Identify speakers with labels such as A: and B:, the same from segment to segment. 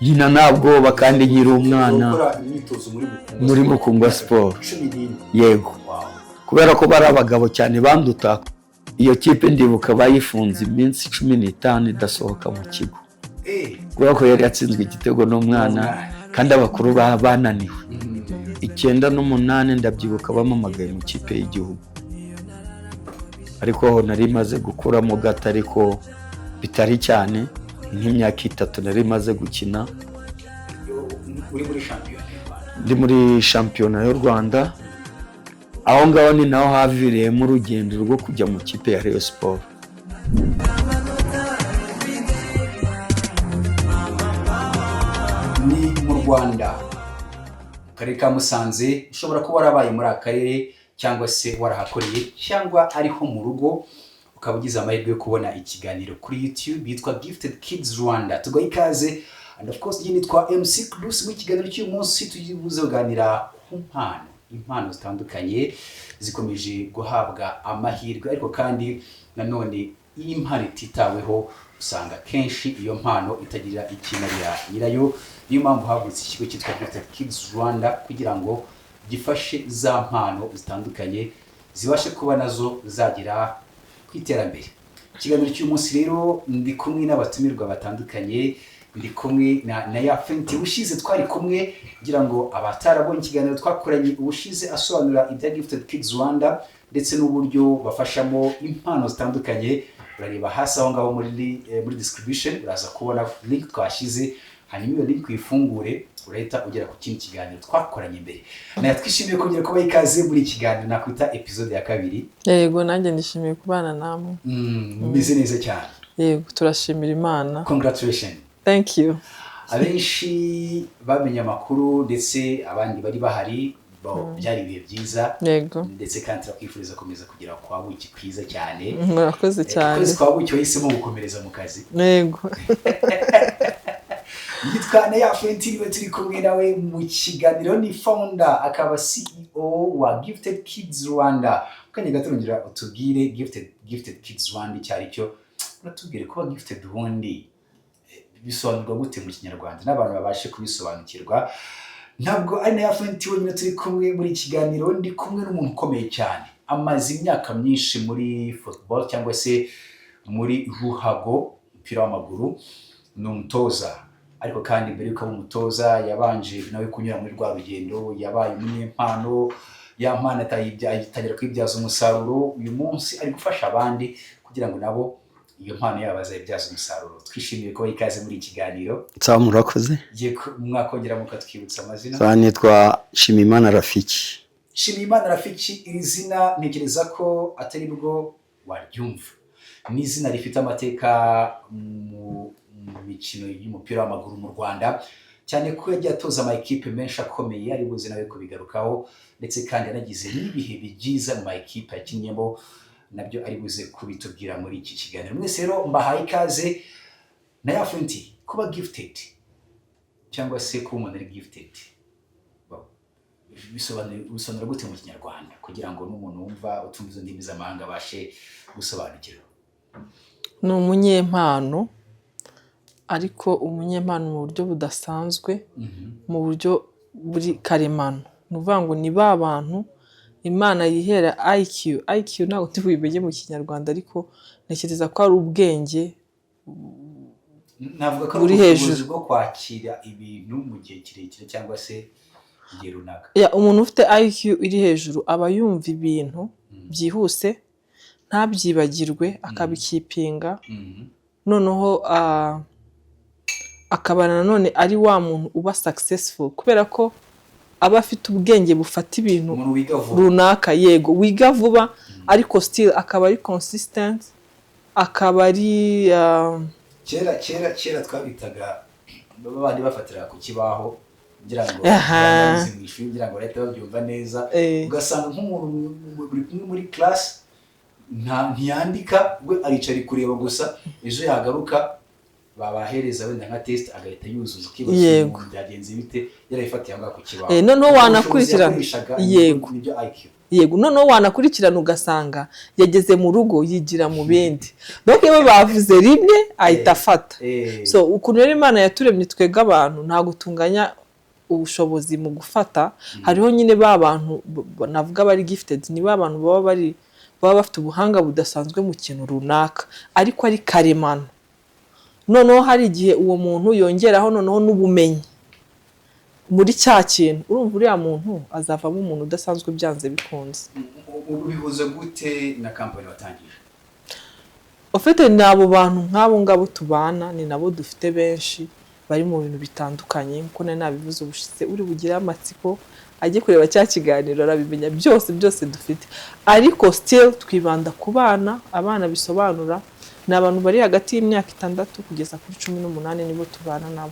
A: Nkina nta bwoba kandi nkiri umwana.
B: Gukora imyitozo muri Mukungwa?
A: Muri Mukungwa Sport.
B: 14?
A: Yego. Kubera ko bari abagabo cyane banduta. Iyo kipe ndibuka bayifunze iminsi 15 idasohoka mu kigo, kubera ko yari yatsinzwe igitego n'umwana kandi abakuru bananiwe. 98 ndabyibuka bamamagaye mu kipe y'igihugu, ariko aho nari maze gukuramo gato, ariko bitari cyane, nk'imyaka 3 nari maze gukina.
B: Uri muri shampiyona y'u Rwanda?
A: Ndi muri shampiyona y'u Rwanda. Aho ngaho ni naho haviriyemo urugendo rwo kujya mu kipe ya Rayon Sport.
B: Ni mu Rwanda, mu karere ka Musanze. Ushobora kuba warabaye muri aka karere cyangwa se warahakoreye cyangwa ariho mu rugo, ukaba ugize amahirwe yo kubona ikiganiro kuri YouTube yitwa Gifted Kids Rwanda. Tugaha ikaze, and of course njye nitwa MC Cruz. Mu kiganiro cy'uyu munsi tugiye kuganira ku mpano. Impano zitandukanye zikomeje guhabwa amahirwe, ariko kandi nanone iyo impano ititaweho usanga kenshi iyo mpano itagira ikimarira nyirayo. Niyo mpamvu havutse ikigo cyitwa Gifted Kids Rwanda kugira ngo gifashe za mpano zitandukanye zibashe kuba nazo zagera ku iterambere. Ikiganiro cy'uyu munsi rero ndi kumwe n'abatumirwa batandukanye. Ndi kumwe na Yafenti. Ubushize twari kumwe, ngira ngo abatarabonye ikiganiro twakoranye ubushize asobanura ibya Gifted Kids Rwanda ndetse n'uburyo bafashamo impano zitandukanye, urareba hasi aho ngaho muri description uraza kubona link twashize, hanyuma iyo link uyifungure, urahita ugera ku kindi kiganiro twakoranye mbere. Nawe twishimiye kongera kubaha ikaze muri iki kiganiro nakwita episode ya kabiri.
C: Yego, nanjye nishimiye kubana namwe.
B: Mumeze neza cyane?
C: Yego, turashimira Imana.
B: Congratulations.
C: Thank you.
B: Abenshi bamenye amakuru ndetse abandi bari bahari, byari ibihe byiza. Ndetse kandi turakwifuriza gukomeza kugera kwa buki kwiza cyane.
C: Murakoze cyane.
B: Ukwezi kwa buki wahisemo gukomereza mu kazi.
C: Yego.
B: Yitwa Neya Fenti, niwe turi kumwe nawe mu kiganiro. Ni founder akaba CEO wa Gifted Kids Rwanda. Mu kanya gato urongera utubwire Gifted Kids Rwanda icyo ari cyo. Uratubwire kuba gifted ubundi bisobanurwa gute mu Kinyarwanda n'abantu babashe kubisobanukirwa. Ntabwo ari Neya Fenti wenyine turi kumwe muri iki kiganiro. Ndi kumwe n'umuntu ukomeye cyane, amaze imyaka myinshi muri football cyangwa se muri ruhago, umupira w'amaguru. Ni umutoza, ariko kandi mbere y'uko aba umutoza yabanje nawe kunyura muri rwa rugendo, yabaye umunyempano, ya mpano atangira kuyibyaza umusaruro. Uyu munsi ari gufasha abandi kugira ngo nabo iyo mpano yabo bazayibyaze umusaruro. Twishimiye kubaha ikaze muri iki kiganiro.
A: Sawa, murakoze.
B: Mwakongera mukatwibutsa amazina?
A: Sawa, nitwa Nshimiyimana Rafiki.
B: Nshimiyimana Rafiki, iri zina ntekereza ko atari bwo waryumva. Ni izina rifite amateka mu mikino y'umupira w'amaguru mu Rwanda, cyane ko yagiye atoza ama ekipe menshi akomeye, ari buze nawe kubigarukaho, ndetse kandi yanagize n'ibihe byiza mu ma ekipe yakinnyemo, nabyo ari buze kubitubwira muri iki kiganiro. Mwese rero mbahaye ikaze. Na Yafenti, kuba gifted cyangwa se kuba umuntu ari gifted bisobanura gute mu Kinyarwanda, kugira ngo n'umuntu wumva utumva izo ndimi z'amahanga abashe gusobanukirwa?
C: Ni umunyempano, ariko umunyempano mu buryo budasanzwe, mu buryo buri karemano. Ni ukuvuga ngo ni ba bantu Imana yihera IQ. IQ ntabwo ndi bubimenye mu Kinyarwanda, ariko ntekereza ko ari ubwenge
B: Navuga ko ari
C: buri
B: ubushobozi
C: hejuru.
B: bwo kwakira ibintu mu gihe kirekire cyangwa se igihe runaka.
C: Ya, umuntu ufite IQ iri hejuru aba yumva ibintu byihuse, ntabyibagirwe, akabikeepinga. Noneho akaba nanone ari wa muntu uba successful kubera ko aba afite ubwenge bufata ibintu
B: Umuntu wiga vuba.
C: runaka. Yego, wiga vuba, ariko still akaba ari consistent, akaba ari
B: Kera twabitaga bandi bafatira ku kibaho, ngira ngo bize mu ishuri, ngira ngo bahite babyumva neza. Ugasanga nk'umuntu buri kumwe muri class ntiyandika, we aricara ari kureba gusa. Ejo yagaruka babahereza wenda nka test agahita yuzuza, ukibaza umuntu byagenze bite, yarayifatiye aho ngaho ku kibaho.
C: Noneho
B: Ubwo
C: wanakurikirana.
B: bushobozi yakoreshaga nibyo IQ.
C: Yego, noneho wanakurikirana ugasanga yageze mu rugo yigira mu bindi. Donc iyo bavuze rimwe ahita afata. So ukuntu rero Imana yaturemye twebwe abantu, ntabwo tunganya ubushobozi mu gufata. Hariho nyine ba bantu navuga bari gifted, ni ba bantu baba bafite ubuhanga budasanzwe mu kintu runaka, ariko ari karemano. Noneho hari igihe uwo muntu yongeraho noneho n'ubumenyi muri cya kintu. Urumva uriya muntu azavamo umuntu udasanzwe byanze bikunze.
B: Ubihuza gute na kampani watangije?
C: Ufite ni abo bantu nk'abo ngabo tubana, ni nabo dufite benshi bari mu bintu bitandukanye. Nkuko nari nabivuze ubushize, uri bugire amatsiko ajye kureba cya kiganiro, arabimenya byose byose dufite. Ariko still twibanda ku bana. Abana bisobanura ni abantu bari hagati y'imyaka 6 kugeza kuri 18, nibo tubana nabo.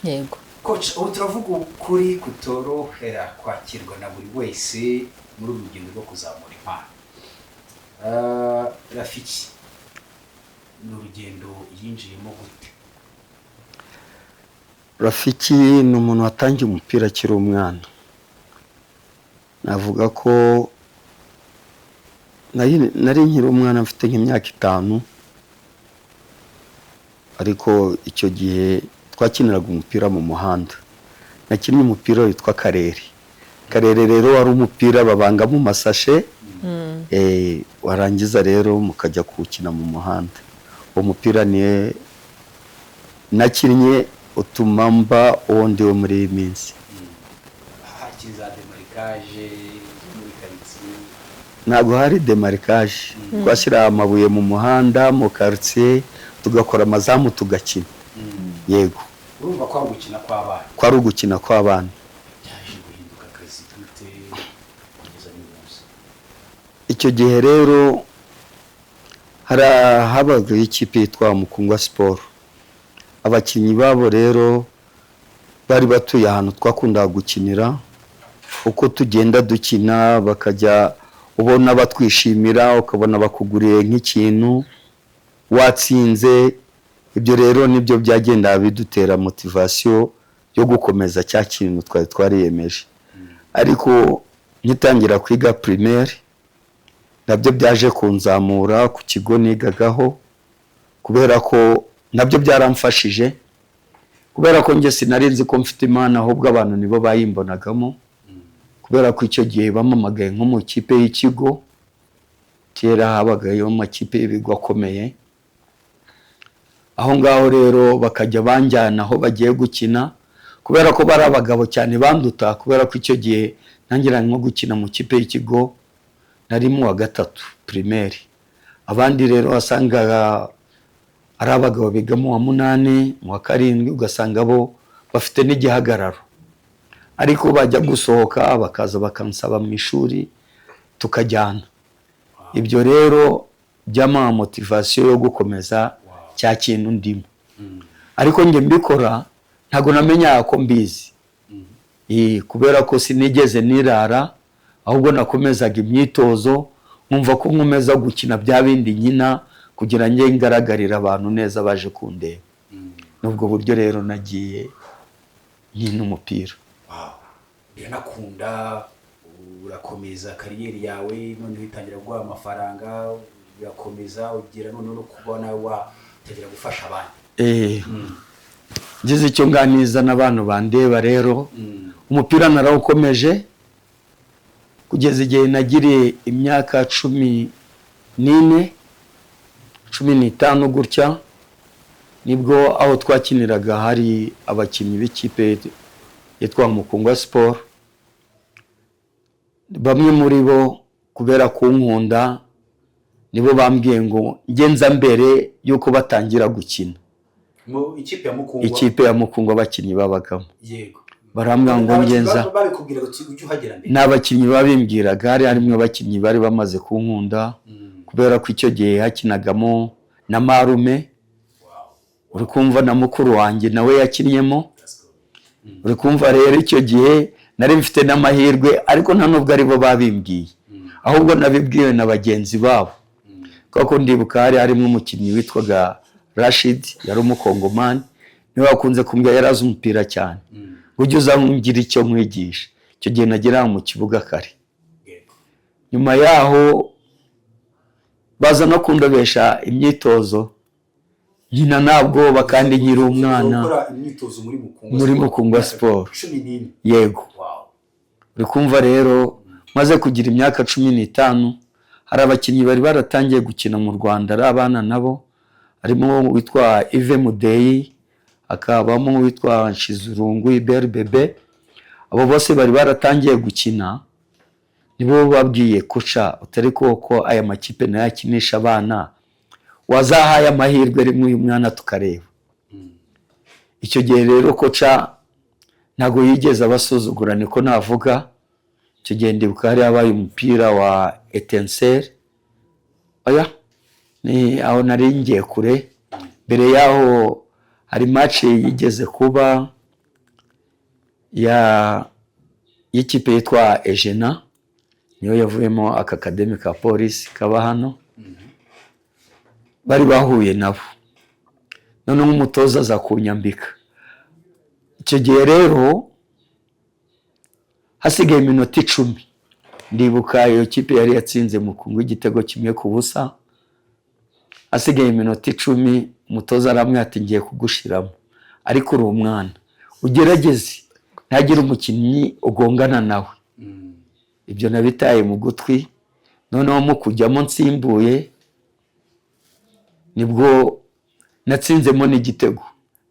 C: Yego.
B: Coach, ubu turavuga ukuri kutorohera kwakirwa na buri wese muri uru rugendo rwo kuzamura impano. Rafiki ni urugendo yinjiyemo gute?
A: Rafiki ni umuntu watangiye umupira akiri umwana. Navuga ko nari nkiri umwana, mfite nk'imyaka 5, ariko icyo gihe twakiniraga umupira mu muhanda. Nakinnye umupira witwa karere. Karere rero wari umupira babanga mu masashe, warangiza rero mukajya kuwukina mu muhanda. Uwo mupira ni nakinnye utuma mba uwo ndiwe muri iyi minsi.
B: Hakiri za démarquage zo muri karitsiye?
A: Ntabwo hari démarquage. Twashyira amabuye mu muhanda, mu karitsiye, tugakora amazamu, tugakina, yego.
B: Urumva ko ari ugukina kw'abana.
A: Kwari ugukina kw'abana.
B: Byaje guhinduka akazi gute kugeza n'uyu munsi?
A: Icyo gihe rero hari habaga ikipe yitwa Mukungwa Siporo. Abakinnyi babo rero bari batuye ahantu twakundaga gukinira. Uko tugenda dukina, bakajya ubona batwishimira, ukabona bakuguriye nk'ikintu watsinze. Ibyo rero nibyo byagenda bidutera motivation yo gukomeza cya kintu twari twariyemeje. Ariko ngitangira kwiga primaire, nabyo byaje kunzamura ku kigo nigagaho, kubera ko nabyo byaramfashije, kubera ko njye sinari nzi ko mfite impano, ahubwo abantu nibo bayimbonagamo, kubera ko icyo gihe bampamagaye nko mu kipe y'ikigo. Kera habagayo amakipe y'ibigo akomeye. Aho ngaho rero bakajya banjyana aho bagiye gukina, kubera ko bari abagabo cyane banduta, kubera ko icyo gihe ntangira nko gukina mu kipe y'ikigo nari mu wa gatatu primaire. Abandi rero wasangaga ari abagabo biga mu wa munani, mu wa karindwi, ugasanga bo bafite n'igihagararo. Ariko bajya gusohoka bakaza bakansaba mu ishuri tukajyana. Ibyo rero byamuha motivation yo gukomeza cya kintu ndimo. Ariko njye mbikora ntabwo namenyaga ko mbizi, kubera ko sinigeze nirara, ahubwo nakomezaga imyitozo, nkumva ko nkomeza gukina bya bindi nkina kugira njye ngaragarire abantu neza baje kundeba. N'ubwo buryo rero nagiye nkina umupira.
B: Wow. Biranakunda, urakomeza carrière yawe, noneho itangira guha amafaranga, urakomeza ugera noneho no kubona watangira gufasha abandi.
A: Ngize icyo nganiza n'abantu bandeba rero, umupira narawukomeje kugeza igihe nagiriye imyaka 14, 15 gutya. Nibwo aho twakiniraga hari abakinnyi b'ikipe yitwa Mukungwa Siporo. Bamwe muri bo, kubera kunkunda, nibo bambwiye ngo ngenza mbere y'uko batangira gukina.
B: Mu ikipe ya Mukungwa?
A: Ikipe ya Mukungwa, abakinnyi babagamo. Barambwira ngo
B: Abakinnyi
A: ngenza.
B: Babikubwira ngo ujye uhagera mbere?
A: Ni abakinnyi babimbwiraga. Hari harimo abakinnyi bari bamaze kunkunda, kubera ko icyo gihe hakinagamo na marume, uri kumva, na mukuru wanjye nawe yakinnyemo.
B: That's good.
A: Uri kumva rero, icyo gihe nari mfite n'amahirwe, ariko nta nubwo aribo babimbwiye, ahubwo nabibwiwe na bagenzi babo, kuko ndibuka hari harimo umukinnyi witwaga Rashid, yari umukongomani, niwe wakunze kumbwira, yari azi umupira cyane, ujye uza ngira icyo nkwigisha. Icyo gihe nagera mu kibuga kare. Nyuma yaho baza no kundobesha imyitozo, nkina nta bwoba kandi nkiri umwana.
B: Gukora imyitozo muri Mukungwa?
A: Muri Mukungwa Sport.
B: 14?
A: Yego.
B: Wow.
A: Uri kumva rero, maze kugira imyaka 15, hari abakinnyi bari baratangiye gukina mu Rwanda ari abana nabo, harimo uwitwa Yves Mudeyi, hakabamo uwitwa Nshizurungu Iberi Bebe. Abo bose bari baratangiye gukina, nibo babwiye coach utari koko aya makipe nayo akinisha abana, wazahaye amahirwe rimwe uyu mwana tukareba. Icyo gihe rero coach ntabwo yigeze abasuzugura, niko navuga. Icyo gihe ndibuka hari habaye umupira wa Etincelles. Oya, ni aho nari ngiye kure. Mbere yaho hari match yigeze kuba ya y'ikipe yitwa Ejena, niyo yavuyemo aka academy ka polisi kaba hano. Bari bahuye nabo, noneho umutoza aza kunyambika. Icyo gihe rero hasigaye iminota 10, ndibuka iyo kipe yari yatsinze Mukungwa igitego 1-0. Hasigaye iminota 10, umutoza aramwe ati: "Ngiye kugushiramo, ariko uri umwana, ugerageze ntagire umukinnyi ugongana nawe." Ibyo nabitaye mu gutwi. Noneho mu kujyamo nsimbuye, nibwo natsinzemo n'igitego.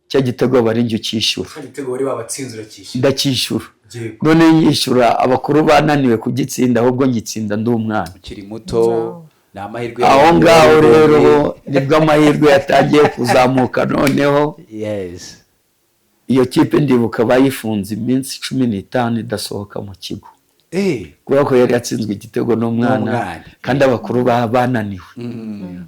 A: Cya gitego aba ari njye ucyishyura.
B: Cya gitego wari wabatsinze uracyishyura?
A: Ndacyishyura.
B: Yego.
A: None nyishyura abakuru bananiwe kugitsinda, ahubwo ngitsinda ndi umwana.
B: Ukiri muto, ni amahirwe.
A: Aho ngaho rero nibwo amahirwe yatangiye kuzamuka noneho. Iyo kipe ndibuka bayifunze iminsi 15 idasohoka mu kigo, kubera ko yari yatsinzwe igitego n'umwana,
B: N'umwana.
A: kandi abakuru baba bananiwe.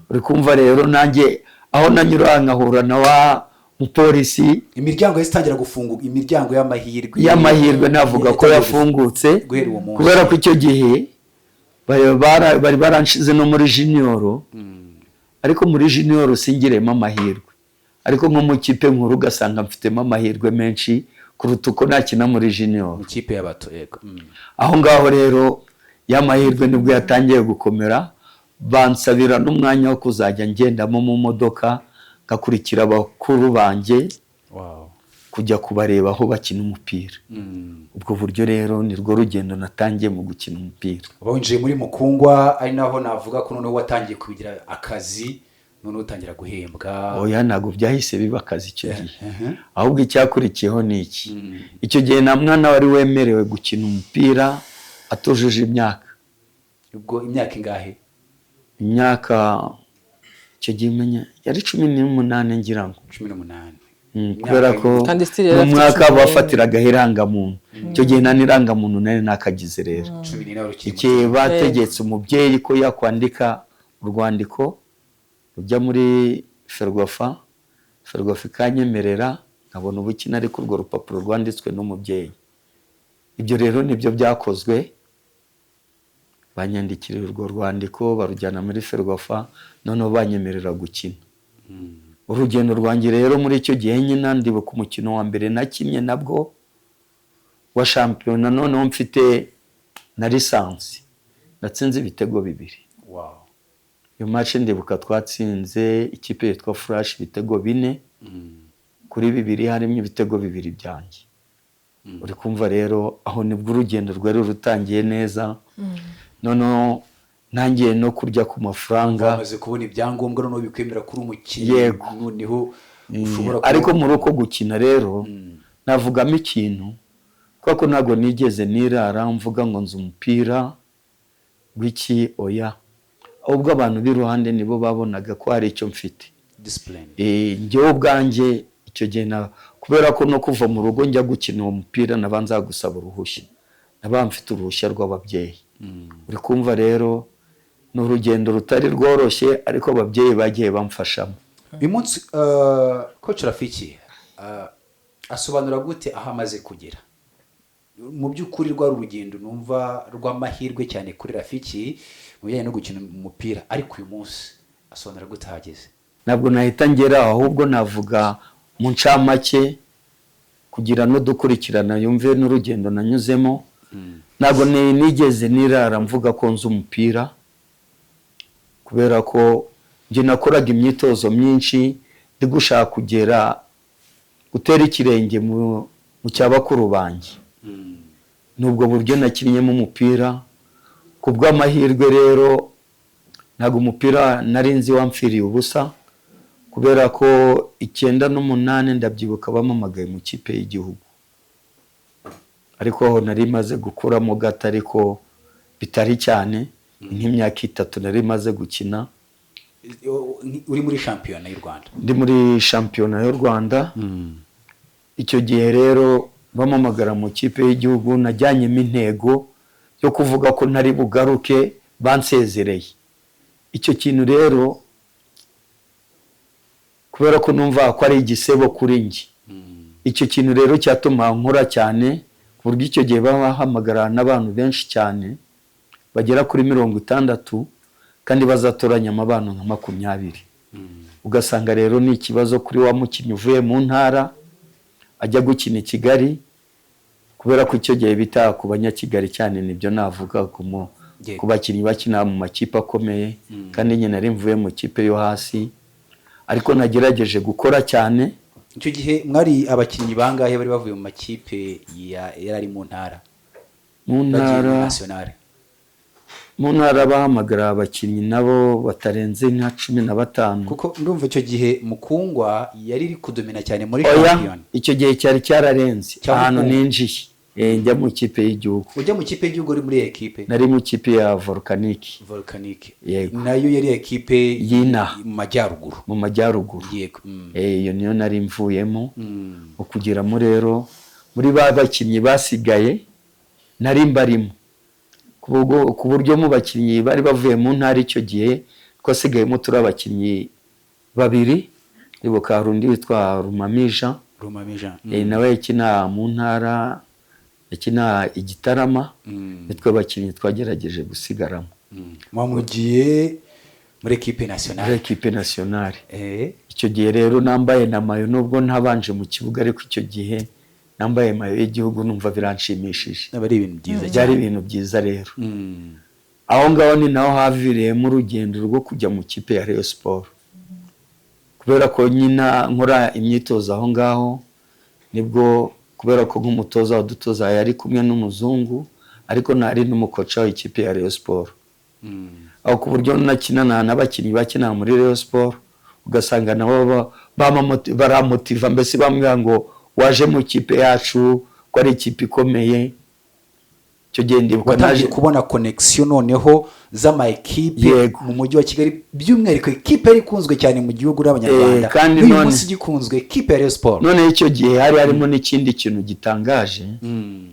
A: Uri kumva rero, nanjye aho nanyura nkahura na wa mupolisi.
B: Imiryango yahise itangira gufunguka, imiryango y'amahirwe.
A: Y'amahirwe navuga ko
B: Yatangiye
A: yafungutse.
B: Guhera uwo munsi.
A: Kubera ko icyo gihe bari baranshize no muri junior, ariko muri junior singiremo amahirwe, ariko nko mu kipe nkuru ugasanga mfitemo amahirwe menshi kuruta uko nakina muri junior.
B: Mu kipe y'abato, yego.
A: Aho ngaho rero ya mahirwe nibwo yatangiye gukomera, bansabira n'umwanya wo kuzajya ngendamo mu modoka, ngakurikira abakuru banjye kujya kubareba aho bakina umupira. Ubwo buryo rero nirwo rugendo natangiye mu gukina umupira.
B: Uba winjiye muri Mukungwa, ari naho navuga ko noneho watangiye kubigira akazi, noneho utangira guhembwa.
A: Oya, ntabwo byahise biba akazi icyo gihe. Ahubwo icyakurikiyeho ni iki: icyo gihe nta mwana wari wemerewe gukina umupira atujuje imyaka.
B: Ubwo imyaka ingahe?
A: Imyaka icyo gihe umenya yari 18 ngira ngo.
B: 18?
A: Kubera ko
C: Kandi still yari
A: mu
C: afite
A: mwaka
C: 14.
A: bafatiragaho irangamuntu, icyo gihe nta n'irangamuntu nari nakagize rero.
B: 14 wari ukiri
A: Iki
B: muto.
A: bategetse umubyeyi ko yakwandika urwandiko rujya muri Ferwafa, Ferwafa ikanyemerera nkabona ubukina, ariko urwo rupapuro rwanditswe n'umubyeyi. Ibyo rero nibyo byakozwe, banyandikira urwo rwandiko barujyana muri Ferwafa, noneho banyemerera gukina. Urugendo rwanjye rero muri icyo gihe nyine, ndibuka umukino wa mbere nakinnye nabwo wa shampiyona, noneho mfite na licence, natsinze ibitego 2. Iyo match ndibuka twatsinze ikipe yitwa Flash ibitego 4-2, harimo ibitego 2 byanjye. Uri kumva rero, aho nibwo urugendo rwari rutangiye neza, noneho ntangiye no kurya ku mafaranga.
B: Wamaze kubona ibyangombwa noneho bikwemera kuri umukinnyi.
A: Yego.
B: Noneho ushobora
A: Ariko muri uko gukina rero navugamo ikintu, kubera ko ntabwo nigeze nirara mvuga ngo nzi umupira w'iki, oya. Ahubwo abantu b'iruhande nibo babonaga ko hari icyo mfite.
B: Discipline.
A: Njyewe ubwanjye icyo gihe kubera ko no kuva mu rugo njya gukina uwo mupira nabanza gusaba uruhushya, naba mfite uruhushya rw'ababyeyi. Uri kumva rero, ni urugendo rutari rworoshye, ariko ababyeyi bagiye bamfashamo.
B: Uyu munsi coach Rafiki asobanura gute aho amaze kugera? Mu by'ukuri rwari urugendo numva rw'amahirwe cyane kuri Rafiki mu bijyanye no gukina umupira, ariko uyu munsi asobanura gute ahageze?
A: Ntabwo nahita ngera aho, ahubwo navuga mu ncamake kugira n'udukurikirana yumve n'urugendo nanyuzemo. Ntabwo nigeze nirara mvuga ko nzi umupira, kubera ko njye nakoraga imyitozo myinshi ndi gushaka kugera gutera ikirenge mu cya bakuru banjye. Nubwo buryo nakinnyemo umupira. Ku bw'amahirwe rero, ntabwo umupira nari nzi wamfiriye ubusa, kubera ko 98 ndabyibuka bampamagaye mu kipe y'igihugu, ariko aho nari maze gukuramo gato, ariko bitari cyane, nk'imyaka 3 nari maze gukina.
B: Uri muri shampiyona y'u Rwanda?
A: Ndi muri shampiyona y'u Rwanda. Icyo gihe rero bampamagara mu kipe y'igihugu, najyanyemo intego yo kuvuga ko ntari bugaruke bansezereye. Icyo kintu rero, kubera ko numva ko ari igisebo kuri njye, icyo kintu rero cyatuma nkora cyane, ku buryo icyo gihe bahamagara n'abantu benshi cyane bagera kuri 60, kandi bazatoranyamo abantu nka 20. Ugasanga rero ni ikibazo kuri wa mukinnyi uvuye mu ntara ajya gukina i Kigali, kubera ko icyo gihe bita ku Banyakigali cyane, nibyo navuga ku bakinnyi bakina mu makipe akomeye. Kandi nyine nari mvuye mu kipe yo hasi, ariko nagerageje gukora cyane.
B: Icyo gihe mwari abakinnyi bangahe bari bavuye mu makipe yari ari mu ntara
A: Mu
B: bagiye muri
A: ntara?
B: nationale?
A: Mu ntara bahamagara abakinnyi nabo batarenze nka 15.
B: Kuko ndumva icyo gihe Mukungwa yari iri kudomina cyane muri
A: Oya,
B: shampiyona.
A: icyo gihe cyari cyararenze.
B: Cya
A: Ahantu
B: Mukungwa.
A: ninjiye, njya mu kipe y'igihugu.
B: Ujya mu kipe y'igihugu uri muri ekipe?
A: Nari mu kipe ya Volcanique.
B: Volcanique.
A: Yego.
B: Nayo yari ekipe
A: Y'inaha.
B: mu majyaruguru.
A: Mu majyaruguru.
B: Yego.
A: Iyo niyo nari mvuyemo. Ukugeramo rero muri ba bakinnyi basigaye nari mbarimo, ku buryo mu bakinnyi bari bavuye mu ntara icyo gihe twasigayemo turi abakinnyi babiri. Ndibuka hari undi witwa Rumamija.
B: Rumamija.
A: Nawe yakina mu ntara, yakina i Gitarama. Nitwe bakinnyi twagerageje gusigaramo.
B: Mwamugiye muri ekipe
A: Muri
B: nationale.
A: ekipe nationale. Icyo gihe rero nambaye na maillot, nubwo ntabanje mu kibuga, ariko icyo gihe nambaye maillot y'igihugu numva biranshimishije.
B: Aba ari ibintu byiza
A: Byari
B: cyane.
A: ibintu byiza rero. Aho ngaho ni naho haviriyemo urugendo rwo kujya mu kipe ya Rayon Sport, kubera ko nyina nkora imyitozo aho ngaho, nibwo kubera ko nk'umutoza wadutoza yari kumwe n'umuzungu, ariko nari n'umukoca w'ikipe ya Rayon Sport, aho ku buryo nakinana n'abakinnyi bakina muri Rayon Sport, ugasanga nabo baramotiva, mbese bambwira ngo waje mu kipe yacu ko ari ikipe ikomeye. Icyo gihe ndibuka
B: Watangiye
A: naje
B: kubona connection noneho z'ama ekipe
A: Yego.
B: mu mujyi wa Kigali, by'umwihariko ekipe yari ikunzwe cyane mu gihugu n'Abanyarwanda,
A: Kandi
B: n'uyu
A: none-
B: munsi igikunzwe, ekipe ya Rayon Sport.
A: Noneho icyo gihe hari harimo n'ikindi kintu gitangaje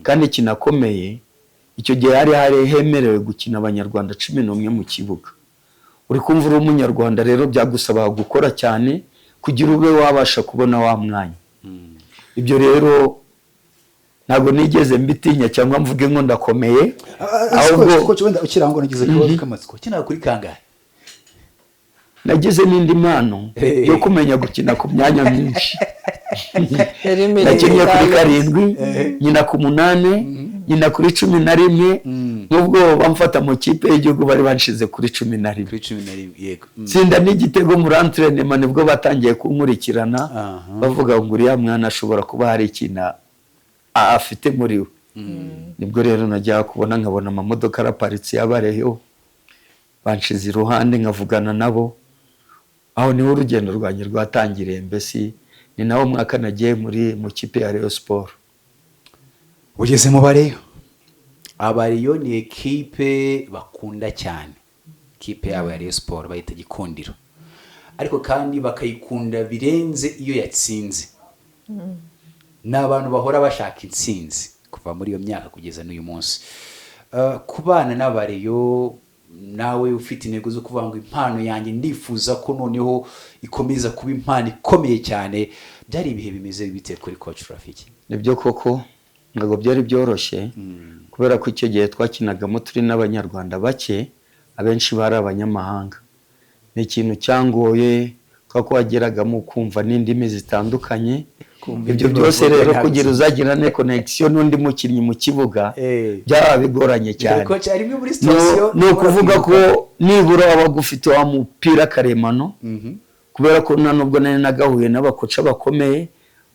A: kandi kinakomeye. Icyo gihe hari hemerewe gukina Abanyarwanda 11 mu kibuga. Uri kumva, uri Umunyarwanda rero byagusaba gukora cyane kugira ube wabasha kubona wa mwanya. Ibyo rero ntabwo nigeze mbitinya cyangwa mvuge ngo ndakomeye, ahubwo
B: Coach, wenda ukiri aho ngo nagize akabazo k'amatsiko, ukina kuri kangahe?
A: Nagize n'indi mpano
B: Hey.
A: yo kumenya gukina ku myanya myinshi.
C: Yari imirimo
A: Nakinnye kuri
C: itanu.
A: 7, nkina ku 8, nkina kuri 11. Nubwo bamfata mu kipe y'igihugu bari banshize kuri 11.
B: Kuri 11, yego.
A: Tsinda n'igitego muri entraînement, nibwo batangiye kunkurikirana, bavuga ngo uriya mwana ashobora kuba hari ikintu afite muri we. Nibwo rero najya kubona nkabona amamodoka araparitse y'abareyo, banshize iruhande nkavugana nabo. Aho niho urugendo rwanjye rwatangiriye, mbese ni nawo mwaka nagiye mu kipe ya Rayon Sport.
B: Ugeze mu Bareyo. Abareyo ni ekipe bakunda cyane, ekipe yabo ya Rayon Sport bayita Gikundiro, ariko kandi bakayikunda birenze iyo yatsinze. Ni abantu bahora bashaka intsinzi kuva muri iyo myaka kugeza n'uyu munsi. Kubana n'Abareyo, nawe ufite intego zo kuvuga ngo impano yanjye ndifuza ko noneho ikomeza kuba impano ikomeye cyane, byari ibihe bimeze bite kuri Coach Rafiki?
A: Nibyo koko, ntabwo byari byoroshye, kubera ko icyo gihe twakinagamo turi n'Abanyarwanda bake, abenshi bari abanyamahanga. Ni ikintu cyangoye, kubera ko wageragamo ukumva n'indimi zitandukanye.
B: Kumva
A: Ibyo
B: ibyo
A: byose
B: bavuga
A: rero
B: ntabyo.
A: Kugira uzagirane connection n'undi mukinnyi mu kibuga byaba bigoranye cyane.
B: Coach, ari imwe muri situation
A: Ni ukuvuga ko nibura wabaga ufite wa mupira karemano, kubera ko nta nubwo nari nagahuye n'abakoca bakomeye.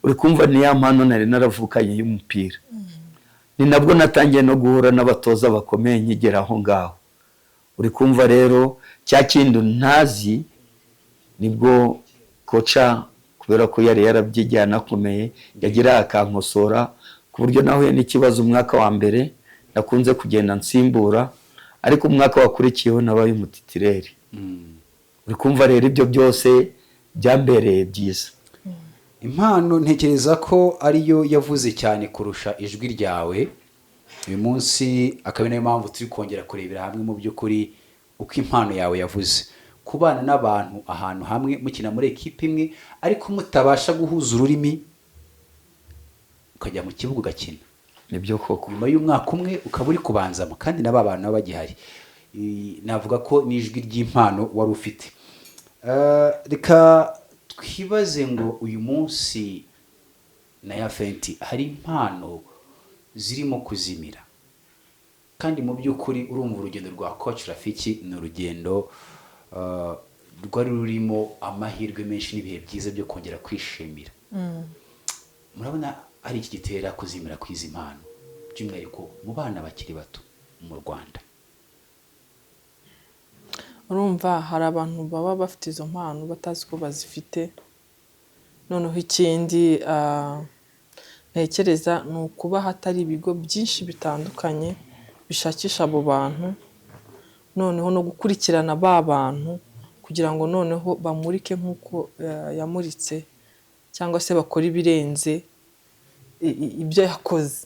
A: Uri kumva, ni ya mpano nari naravukanye y'umupira. Ni nabwo natangiye no guhura n'abatoza bakomeye nkigera aho ngaho. Uri kumva rero, cya kindi ntazi, nibwo coach, kubera ko yari yarabyigiye anakomeye, yagira akankosora, ku buryo nahuye n'ikibazo umwaka wa mbere nakunze kugenda nsimbura, ariko umwaka wakurikiyeho nabaye umutitulaire. Uri kumva rero, ibyo byose byambereye byiza.
B: Impano ntekereza ko ariyo yavuze cyane kurusha ijwi ryawe uyu munsi, akaba ari nayo mpamvu turi kongera kurebera hamwe mu by'ukuri uko impano yawe yavuze. Kubana n'abantu ahantu hamwe, mukina muri ekipa imwe, ariko mutabasha guhuza ururimi, ukajya mu kibuga ugakina,
A: Nibyo koko.
B: nyuma y'umwaka umwe ukaba uri kubanzamo kandi na ba bantu baba bagihari. Navuga ko n'ijwi ry'impano wari ufite. Reka twibaze ngo uyu munsi na Yafenti hari impano zirimo kuzimira, kandi mu by'ukuri urumva urugendo rwa Coach Rafiki ni urugendo rwari rurimo amahirwe menshi n'ibihe byiza byo kongera kwishimira. Murabona ari iki gitera kuzimira kw'izi mpano, by'umwihariko mu bana bakiri bato mu Rwanda?
C: Urumva, hari abantu baba bafite izo mpano batazi ko bazifite. Noneho ikindi ntekereza ni ukuba hatari ibigo byinshi bitandukanye bishakisha abo bantu, noneho no gukurikirana ba bantu kugira ngo noneho bamurike nk'uko yamuritse, cyangwa se bakore ibirenze ibyo yakoze.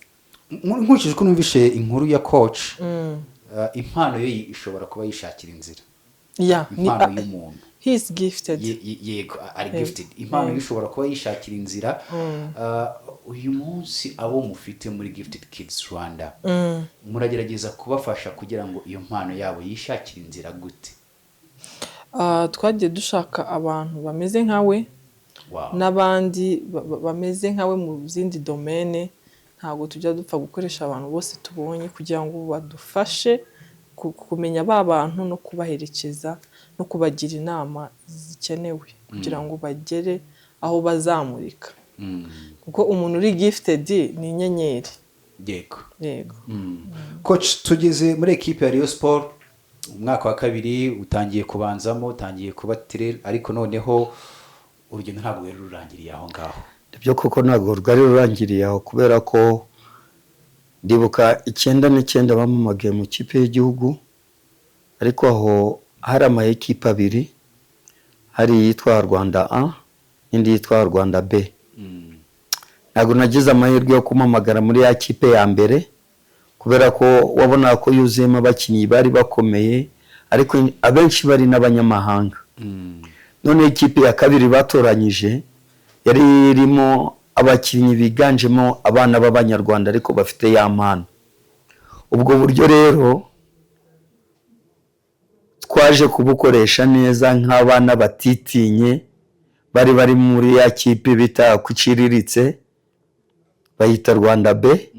B: Nkurikije uko numvishe inkuru ya coach, impano ye ishobora kuba yishakira inzira.
C: Yeah, ni
B: Impano y'umuntu.
C: He is gifted.
B: Yego, ari gifted. Impano ye ishobora kuba yishakira inzira. Uyu munsi abo mufite muri Gifted Kids Rwanda, muragerageza kubafasha kugira ngo iyo mpano yabo yishakire inzira gute?
C: Twagiye dushaka abantu bameze nkawe n'abandi bameze nkawe mu zindi domaine. Ntabwo tujya dupfa gukoresha abantu bose tubonye, kugira ngo badufashe kumenya ba bantu no kubaherekeza no kubagira inama zikenewe kugira ngo bagere aho bazamurika, kuko umuntu uri gifted ni inyenyeri. Yego.
B: Coach, tugeze muri ekipe ya Rayon Sport, umwaka wa kabiri utangiye kubanzamo, utangiye kuba titulaire, ariko noneho urugendo ntabwo rwari rurangiriye aho ngaho.
A: Ibyo koko ntabwo rwari rurangiriye aho, kubera ko ndibuka 99 bampamagaye mu kipe y'igihugu, ariko aho hari ama ekipe abiri: hari iyitwa Rwanda A n'indi yitwa Rwanda B. Ntabwo nagize amahirwe yo kumpamagara muri ya kipe ya mbere, kubera ko wabonaga ko yuzuyemo abakinnyi bari bakomeye, ariko abenshi bari n'abanyamahanga. Noneho ikipe ya kabiri batoranyije yari irimo abakinnyi biganjemo abana b'Abanyarwanda, ariko bafite ya mpano. Ubwo buryo rero twaje kubukoresha neza nk'abana batitinye bari muri ya kipe bita kuciriritse, bayita Rwanda B.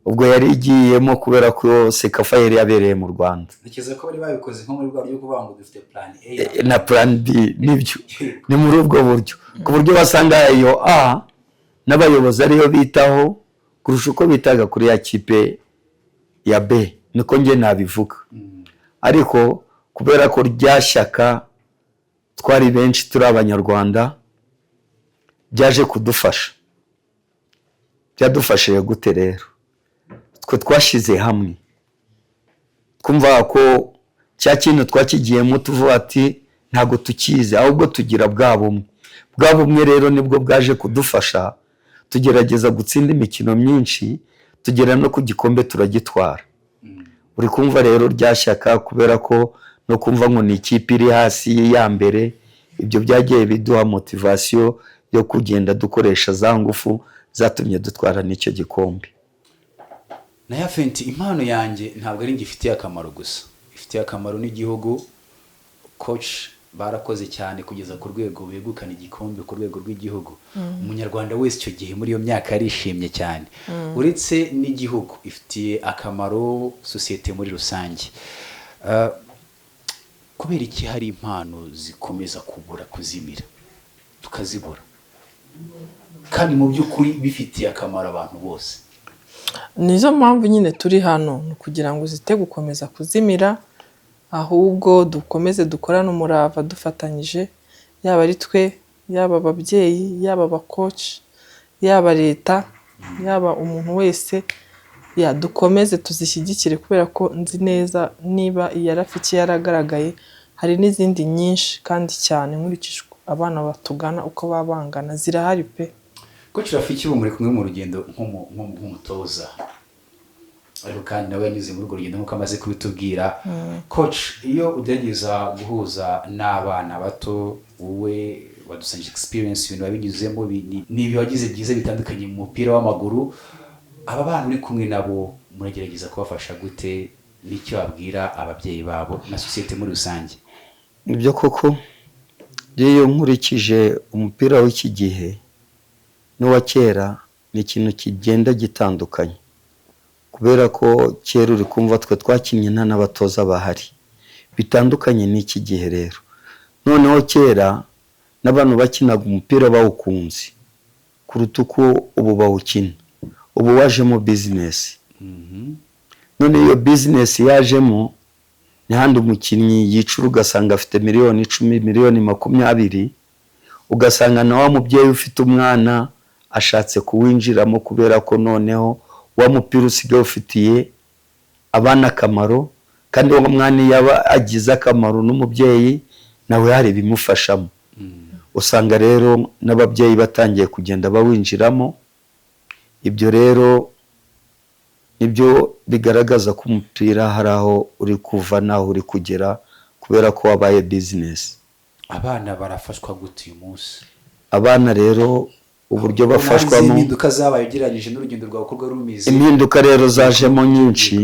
A: Ubwo yari igiyemo kubera ko CECAFA yari yabereye mu Rwanda.
B: Ntekereza ko bari babikoze nko muri bwa buryo bwo kuvuga ngo dufite plan A
A: Na plan B. Nibyo, ni muri ubwo buryo, ku buryo basanga iyo A n'abayobozi ariyo bitaho kurusha uko bitaga kuri ya kipe ya B, niko njye nabivuga. Ariko kubera ko rya shyaka twari benshi turi Abanyarwanda, byaje kudufasha. Byadufashije gute rero? Twe twashyize hamwe, twumva ko cya kintu twakigiyemo, tuvuga ati ntabwo tukizi, ahubwo tugira bwa bumwe. Bwa bumwe rero nibwo bwaje kudufasha, tugerageza gutsinda imikino myinshi, tugera no ku gikombe turagitwara. Uri kumva rero, rya shyaka, kubera ko no kumva ngo ni ikipe iri hasi ya mbere, ibyo byagiye biduha motivation yo kugenda dukoresha za ngufu zatumye dutwara n'icyo gikombe.
B: Na Yafenti, impano yanjye ntabwo ari njye ifitiye akamaro gusa, ifitiye akamaro n'igihugu. Coach Barakoze cyane kugeza ku rwego begukana igikombe ku rwego rw'igihugu. Umunyarwanda wese icyo gihe muri iyo myaka yarishimye cyane. Uretse n'igihugu, ifitiye akamaro sosiyete muri rusange. Kubera iki hari impano zikomeza kubura, kuzimira, tukazibura, kandi mu by'ukuri bifitiye akamaro abantu bose?
C: Nizo mpamvu nyine turi hano, ni ukugira ngo zite gukomeza kuzimira, ahubwo dukomeze dukorane umurava dufatanyije, yaba ari twe, yaba ababyeyi, yaba aba coach, yaba leta, yaba umuntu wese, ya dukomeze tuzishyigikire, kubera ko nzi neza niba iya Rafiki yaragaragaye, hari n'izindi nyinshi kandi cyane. Nkurikije abana batugana uko baba bangana, zirahari pe.
B: Coach Rafiki, ubu muri kumwe mu rugendo nk'umutoza, ariko kandi nawe yanyuze muri urwo rugendo nk'uko amaze kubitubwira. Coach, iyo ugerageza guhuza n'abana bato, wowe wadusangije experience, ibintu wabinyuzemo, ni ibi wagize byiza bitandukanye mu mupira w'amaguru. Aba bana uri kumwe nabo, muragerageza kubafasha gute? N'icyo wabwira ababyeyi babo na sosiyete muri rusange?
A: Nibyo koko, iyo nkurikije umupira w'iki gihe n'uwa kera, ni ikintu kigenda gitandukanye, kubera ko kera, uri kumva, twe twakinnye nta n'abatoza bahari, bitandukanye n'iki gihe. Rero noneho kera n'abantu bakinaga umupira bawukunze kuruta uko ubu bawukina. Ubu wajemo business. None iyo business yajemo, n'ahandi umukinnyi yicura ugasanga afite miliyoni 10, miliyoni 20, ugasanga na wa mubyeyi ufite umwana ashatse kuwinjiramo, kubera ko noneho wa mupira usigaye ufitiye abana akamaro, kandi uwo mwana iyo aba agize akamaro, n'umubyeyi nawe hari ibimufashamo. Usanga rero n'ababyeyi batangiye kugenda bawinjiramo. Ibyo rero nibyo bigaragaza ko umupira hari aho uri kuva n'aho uri kugera, kubera ko wabaye business.
B: Abana barafashwa gute uyu munsi?
A: Abana rero, uburyo
B: Ubona hari
A: bafashwamo,
B: impinduka zabaye ugereranyije n'urugendo rwawe uko rwari rumeze?
A: Impinduka rero zajemo nyinshi.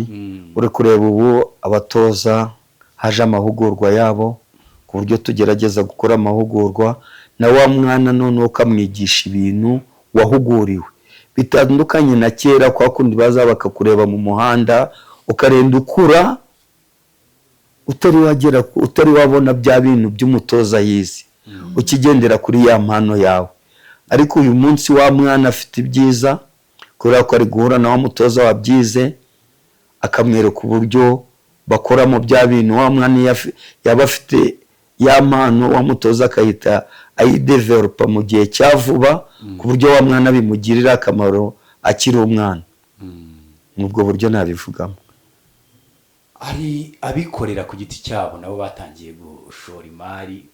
A: Uri kureba ubu abatoza haje amahugurwa yabo, ku buryo tugerageza gukora amahugurwa na wa mwana, noneho ukamwigisha ibintu wahuguriwe, bitandukanye na kera kwa kundi baza bakakureba mu muhanda, ukarenda ukura utari wagera, utari wabona bya bintu by'umutoza yize, ukigendera kuri ya mpano yawe. Ariko uyu munsi wa mwana afite ibyiza, kubera ko ari guhura na wa mutoza wabyize, akamwereka uburyo bakoramo bya bintu. Wa mwana iyo yaba afite ya mpano, wa mutoza akahita ayidevelopa mu gihe cya vuba, ku buryo wa mwana bimugirira akamaro akiri umwana. Ni ubwo buryo nabivugamo.
B: Hari abikorera ku giti cyabo nabo batangiye gushora imari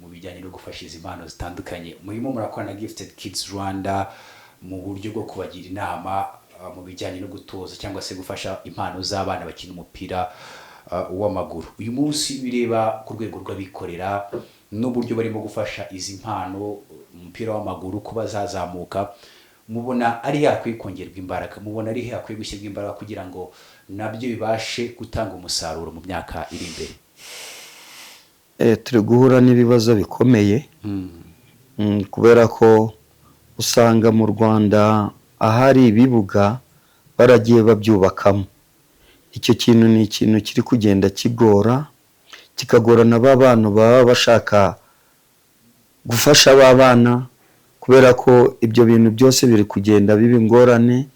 B: mu bijyanye no gufasha izi mpano zitandukanye. Murimo murakorana na Gifted Kids Rwanda mu buryo bwo kubagira inama mu bijyanye no gutoza cyangwa se gufasha impano z'abana bakina umupira w'amaguru. Uyu munsi bireba ku rwego rw'abikorera n'uburyo barimo gufasha izi mpano umupira w'amaguru kuba zazamuka, mubona ari hakwiye kongerwa imbaraga? Mubona ari hakwiye gushyirwa imbaraga kugira ngo nabyo bibashe gutanga umusaruro mu myaka iri imbere?
A: Turi guhura n'ibibazo bikomeye, kubera ko usanga mu Rwanda ahari ibibuga baragiye babyubakamo. Icyo kintu ni ikintu kiri kugenda kigora, kikagorana ba bantu baba bashaka gufasha ba bana, kubera ko ibyo bintu byose biri kugenda biba ingorane.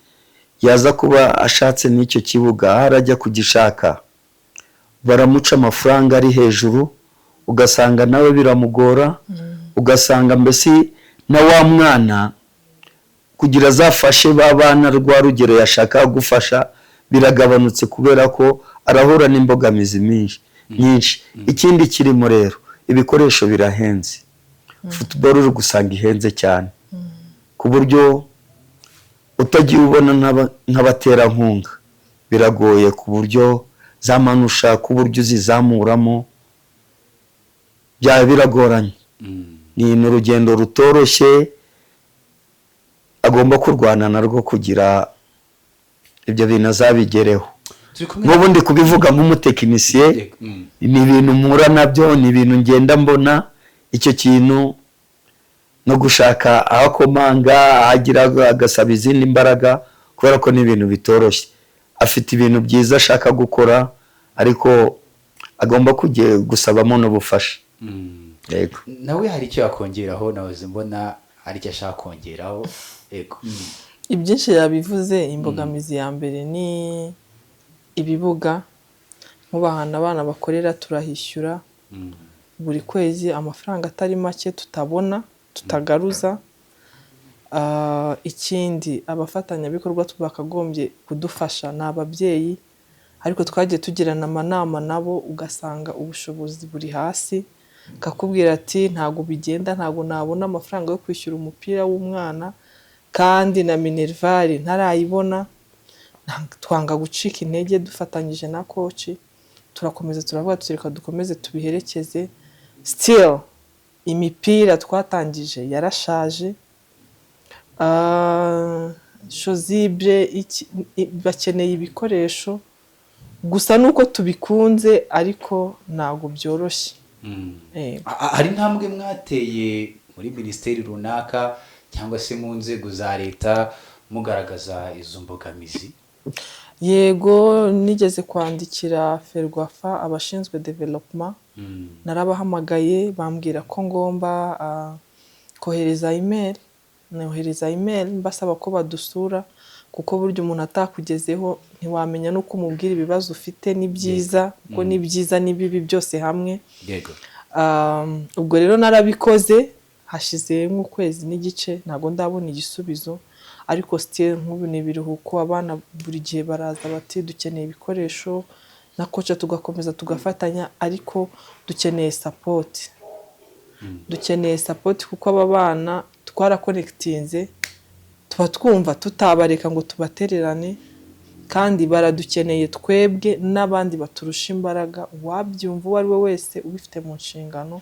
A: Yaza kuba ashatse n'icyo kibuga, aho arajya kugishaka baramuca amafaranga ari hejuru, ugasanga nawe biramugora, ugasanga mbese na wa mwana kugira azafashe ba bana rwa rugero yashaka gufasha biragabanutse, kubera ko arahura n'imbogamizi nyinshi nyinshi. Ikindi kirimo rero, ibikoresho birahenze. Football uri gusanga ihenze cyane, ku buryo utagiye ubona nk'abaterankunga biragoye, ku buryo za mpano ushaka uburyo uzizamuramo byaba biragoranye. Ni urugendo rutoroshye agomba kurwana narwo kugira ibyo bintu azabigereho.
B: Turi kumwe
A: N'ubundi kubivuga nk'umutekinisiye,
B: Yego.
A: Ni ibintu mpura nabyo, ni ibintu ngenda mbona. Icyo kintu no gushaka aho akomanga, ahagira agasaba izindi mbaraga, kubera ko ni ibintu bitoroshye. Afite ibintu byiza ashaka gukora, ariko agomba kujya gusabamo n'ubufasha. Yego.
B: Nawe hari icyo yakongeraho, nahoze mbona hari icyo ashaka kongeraho, yego.
C: Ibyinshi yabivuze. Imbogamizi ya mbere ni ibibuga. Nk'ubu ahantu abana bakorera turahishyura buri kwezi amafaranga atari make tutabona, tutagaruza. Ikindi, abafatanyabikorwa bakagombye kudufasha ni ababyeyi, ariko twagiye tugirana amanama nabo, ugasanga ubushobozi buri hasi, akakubwira ati: "Ntabwo bigenda, ntabwo nabona amafaranga yo kwishyura umupira w'umwana kandi na minerval ntarayibona." Twanga gucika intege, dufatanyije na coach turakomeza, turavuga tuti: "Reka dukomeze tubiherekeze." Still imipira twatangije yarashaje. Chasuble bakeneye ibikoresho. Gusa nuko tubikunze, ariko ntabwo byoroshye. Yego.
B: Hari intambwe mwateye muri minisiteri runaka cyangwa se mu nzego za leta mugaragaza izo mbogamizi?
C: Yego, nigeze kwandikira FERWAFA, abashinzwe development. Narabahamagaye, bambwira ko ngomba kohereza email. Nohereza email mbasaba ko badusura, kuko burya umuntu atakugezeho ntiwamenya n'uko umubwira ibibazo ufite. Ni byiza kuko ni byiza n'ibibi byose hamwe. Ubwo rero narabikoze, hashize nk'ukwezi n'igice, ntabwo ndabona igisubizo. Ariko still nk'ubu ni ibiruhuko, abana buri gihe baraza bati: "Dukeneye ibikoresho." Na coach tugakomeza tugafatanya, ariko dukeneye support, dukeneye support, kuko aba bana twarakonekitinze, tuba twumva tutabareka ngo tubatererane, kandi baradukeneye twebwe n'abandi baturusha imbaraga. Uwabyumva uwo ari we wese ubifite mu nshingano,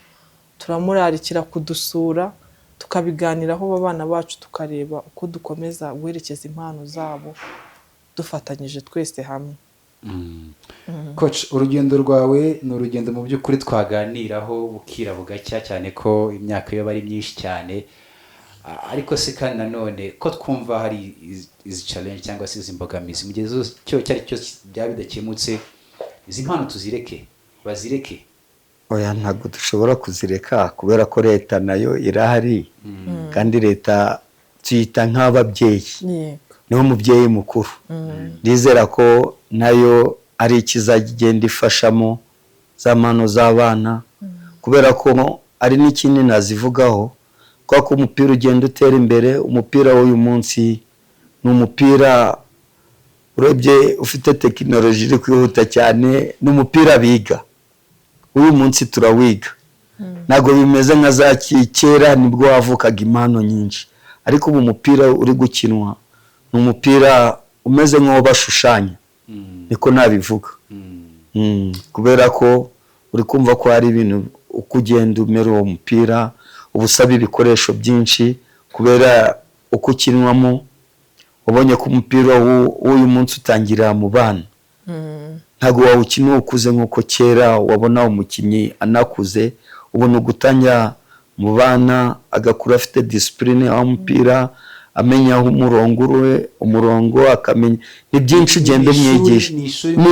C: turamurarikira kudusura, tukabiganiraho, abana bacu tukareba uko dukomeza guherekeza impano zabo dufatanyije twese hamwe.
B: Coach, urugendo rwawe ni urugendo mu by'ukuri twaganiraho bukira bugacya, cyane ko imyaka yo ari myinshi cyane. Ariko se kandi nanone ko twumva hari izi challenge cyangwa se izi mbogamizi, mu gihe zose cyo icyo ari cyo byaba bidakemutse, izi mpano tuzireke, bazireke?
A: Oya, ntabwo dushobora kuzireka, kubera ko leta nayo irahari, kandi leta tuyita nk'ababyeyi. Niwe mubyeyi mukuru. Ndizera ko nayo ari ikizajya igenda ifashamo za mpano z'abana, kubera ko ari n'ikindi nazivugaho, kubera ko umupira ugenda utera imbere. Umupira w'uyu munsi ni umupira urebye ufite tekinoloji iri kwihuta cyane, ni umupira biga. Uyu munsi turawiga, ntabwo bimeze nka za kera nibwo wavukaga impano nyinshi. Ariko ubu umupira uri gukinwa ni umupira umeze nk'uwo bashushanya, niko nabivuga. Kubera ko uri kumva ko hari ibintu, uko ugenda umera uwo mupira uba usaba ibikoresho byinshi, kubera uko ukinwamo. Ubonye ko umupira w'uyu munsi utangirira mu bana, ntabwo wawukina ukuze nk'uko kera wabona umukinnyi anakuze. Ubona ugutangira mu bana, agakura afite discipline aho umupira, amenya aho umurongo uri, umurongo akamenya. Ni byinshi ugenda umwigisha. Ni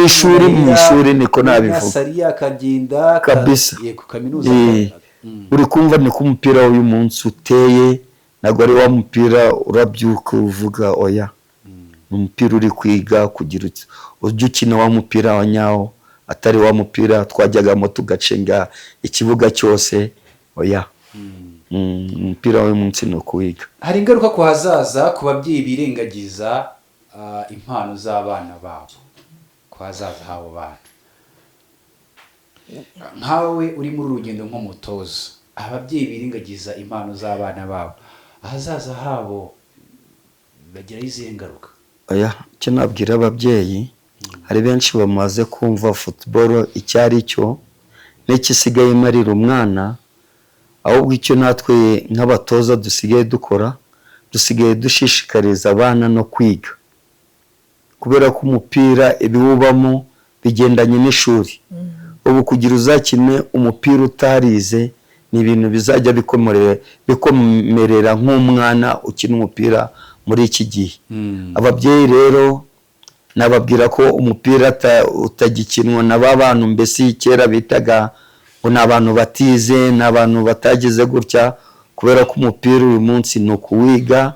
A: ishuri, mu ishuri, niko nabivuga.
B: Nursery akagenda
A: Kabisa.
B: Yego, kaminuza.
A: Uri kumva niko umupira w'uyu munsi uteye, ntabwo ari wa mupira urabyuka uvuga, oya. Ni umupira uri kwiga kugira ujye ukina wa mupira wa nyawo, atari wa mupira twajyagamo tugacenga ikibuga cyose, oya. Umupira w'uyu munsi ni ukuwiga.
B: Hari ingaruka ku hazaza ku babyeyi birengagiza impano z'abana babo, ku hazaza h'abo bana? Nkawe uri muri uru rugendo nk'umutoza, ababyeyi birengagiza impano z'abana babo, ahazaza habo bagiraho izihe ngaruka?
A: Oya, icyo nabwira ababyeyi, hari benshi bamaze kumva football icyo ari cyo n'ikisigaye imarira umwana. Ahubwo icyo natwe nk'abatoza dusigaye dukora, dusigaye dushishikariza abana no kwiga. Kubera ko umupira ibiwubamo bigendanye n'ishuri. Ubu kugira uzakine umupira utarize ni ibintu bizajya bikomerera nk'umwana ukina umupira muri iki gihe. Ababyeyi rero nababwira ko umupira utagikinwa na ba bantu mbese kera bitaga ngo ni abantu batize, ni abantu batagize gutya, kubera ko umupira uyu munsi ni ukuwiga.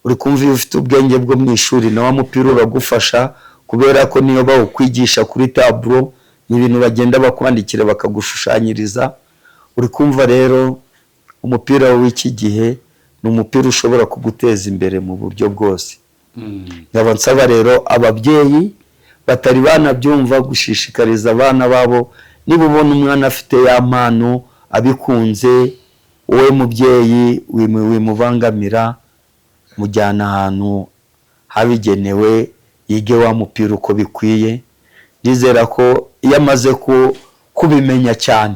A: Uri kumva, iyo ufite ubwenge bwo mu ishuri, na wa mupira uragufasha, kubera ko niyo bawukwigisha kuri tableau, ni ibintu bagenda bakwandikira, bakagushushanyiriza. Uri kumva rero, umupira w'iki gihe ni umupira ushobora kuguteza imbere mu buryo bwose. Nkaba nsaba rero ababyeyi batari banabyumva gushishikariza abana babo. Niba ubona umwana afite ya mpano, abikunze, wowe mubyeyi wimubangamira, mujyana ahantu habigenewe yige wa mupira uko bikwiye. Ndizera ko iyo amaze kubimenya cyane,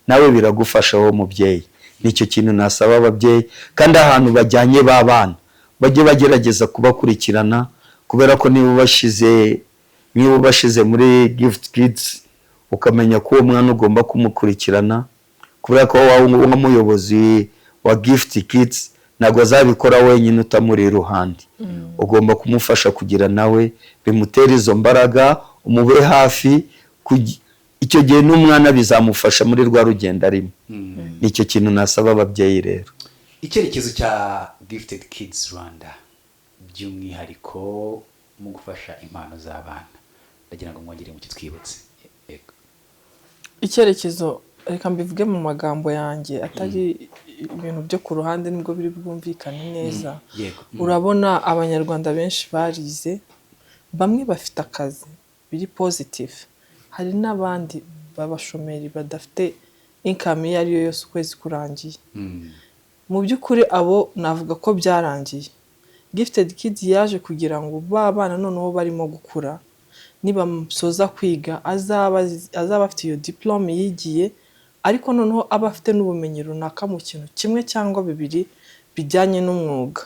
A: nawe biragufasha wowe mubyeyi. Nicyo kintu nasaba ababyeyi. Kandi ahantu bajyanye b'abana, bajye bagerageza kubakurikirana, kubera ko niba ubashize muri Gift Kids, ukamenya ko uwo mwana ugomba kumukurikirana, kubera ko wowe nk'umuyobozi wa Gift Kids ntabwo azabikora wenyine utamuri iruhande. Ugomba kumufasha kugira nawe bimutere izo mbaraga, umube hafi. Icyo gihe n'umwana bizamufasha muri rwa rugendo arimo. Nicyo kintu nasaba ababyeyi rero.
B: Icyerekezo cya Gifted Kids Rwanda, by'umwihariko mu gufasha impano z'abana, ndagira ngo mwongere mukitwibutse. Yego.
C: Icyerekezo, reka mbivuge mu magambo yanjye atari ibintu byo ku ruhande, nibwo biri bwumvikane neza. Urabona, Abanyarwanda benshi barize, bamwe bafite akazi biri positive, hari n'abandi b'abashomeri badafite income iyo ari yo yose ukwezi kurangiye. Mu by'ukuri abo navuga ko byarangiye. Gifted Kids yaje kugira ngo ba bana noneho barimo gukura, nibasoza kwiga azaba afite iyo diplôme yigiye, ariko noneho aba afite n'ubumenyi runaka mu kintu kimwe cyangwa bibiri bijyanye n'umwuga.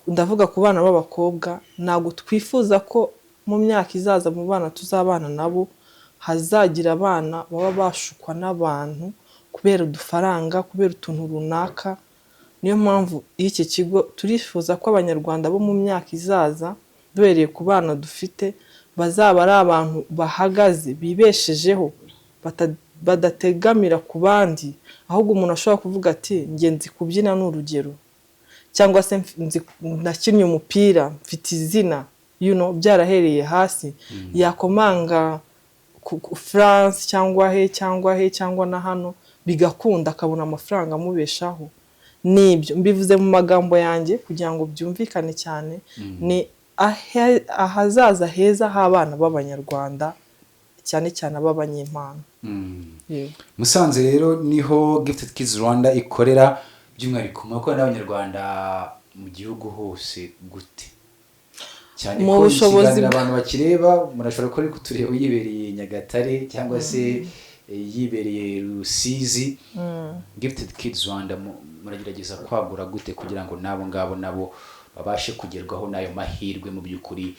C: Ndavuga ku bana b'abakobwa. Ntabwo twifuza ko mu myaka izaza, mu bana tuzabana nabo, hazagira abana baba bashukwa n'abantu kubera udufaranga, kubera utuntu runaka. Niyo mpamvu y'iki kigo. Turifuza ko Abanyarwanda bo mu myaka izaza, duhereye ku bana dufite, bazaba ari abantu bahagaze, bibeshejeho, badategamira ku bandi, ahubwo umuntu ashobora kuvuga ati: "Njye nzi kubyina", ni urugero, cyangwa se "Nakinnye umupira, mfite izina", byarahereye hasi, yakomanga ku France cyangwa he cyangwa he cyangwa na hano, bigakunda, akabona amafaranga amubeshaho. Nibyo mbivuze mu magambo yanjye kugira ngo byumvikane cyane. Ni ahazaza heza h'abana b'Abanyarwanda, cyane cyane ab'abanyempano. Yego.
B: Musanze rero niho Gifted Kids Rwanda ikorera by'umwihariko. Murakorana n'Abanyarwanda mu gihugu hose gute, cyane
C: Mu
B: ko
C: bushobozi
B: ikiganiro abantu bakireba, murashobora kuba uri kutureba yibereye Nyagatare cyangwa se yibereye Rusizi. Gifted Kids Rwanda muragerageza kwagura gute kugira ngo n'abo ngabo nabo babashe kugerwaho n'ayo mahirwe mu by'ukuri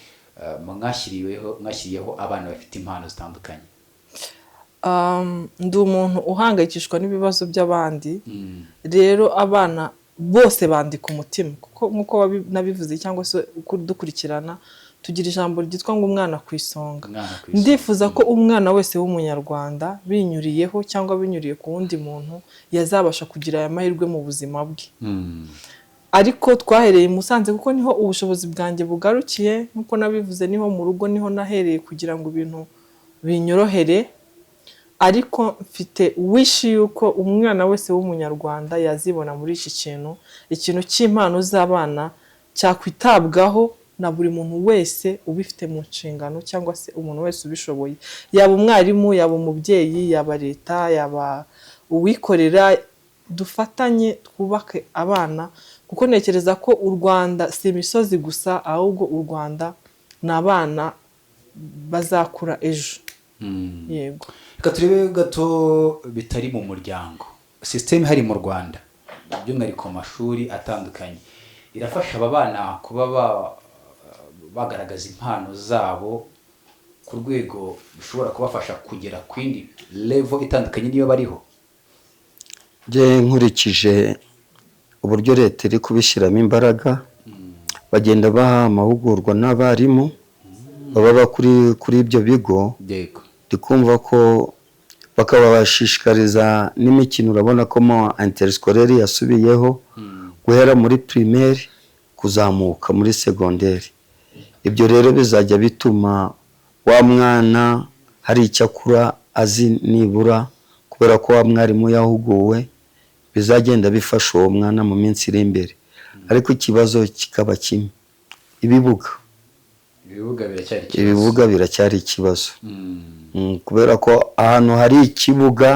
B: mwashyiriyeho abana bafite impano zitandukanye?
C: Ndi umuntu uhangayikishwa n'ibibazo by'abandi. Rero abana bose bandika umutima, kuko nk'uko nabivuze cyangwa se uko dukurikirana, tugira ijambo ryitwa ngo "Umwana ku isonga".
B: Umwana ku isonga.
C: Ndifuza ko umwana wese w'Umunyarwanda, binyuriyeho cyangwa binyuriye ku wundi muntu, yazabasha kugira aya mahirwe mu buzima bwe. Ariko twahereye i Musanze kuko niho ubushobozi bwanjye bugarukiye. Nk'uko nabivuze, niho mu rugo, niho nahereye kugira ngo ibintu binyorohere. Ariko mfite wish yuko umwana wese w'Umunyarwanda yazibona muri iki kintu, ikintu cy'impano z'abana cyakwitabwaho na buri muntu wese ubifite mu nshingano, cyangwa se umuntu wese ubishoboye, yaba umwarimu, yaba umubyeyi, yaba leta, yaba uwikorera. Dufatanye twubake abana, kuko ntekereza ko u Rwanda si imisozi gusa, ahubwo u Rwanda ni abana bazakura ejo. Yego.
B: Reka turebe gato bitari mu muryango. Système ihari mu Rwanda, by'umwihariko mu mashuri atandukanye, irafasha aba bana kuba Bagaragaza impano zabo ku rwego bishobora kubafasha kugera ku yindi level itandukanye n'iyo bariho.
A: Njye nkurikije uburyo leta iri kubishyiramo imbaraga, bagenda baha amahugurwa n'abarimu baba kuri ibyo bigo. Ndi kumva ko bakabashishikariza n'imikino. Urabona ko mo interscolaire yasubiyeho guhera muri primaire kuzamuka muri secondaire. Ibyo rero bizajya bituma wa mwana hari icyo akura azi nibura, kubera ko wa mwarimu yahuguwe, bizagenda bifasha uwo mwana mu minsi iri imbere. Ariko ikibazo kikaba kimwe: ibibuga.
B: Ibibuga biracyari ikibazo.
A: Ibibuga biracyari ikibazo. Kubera ko ahantu hari ikibuga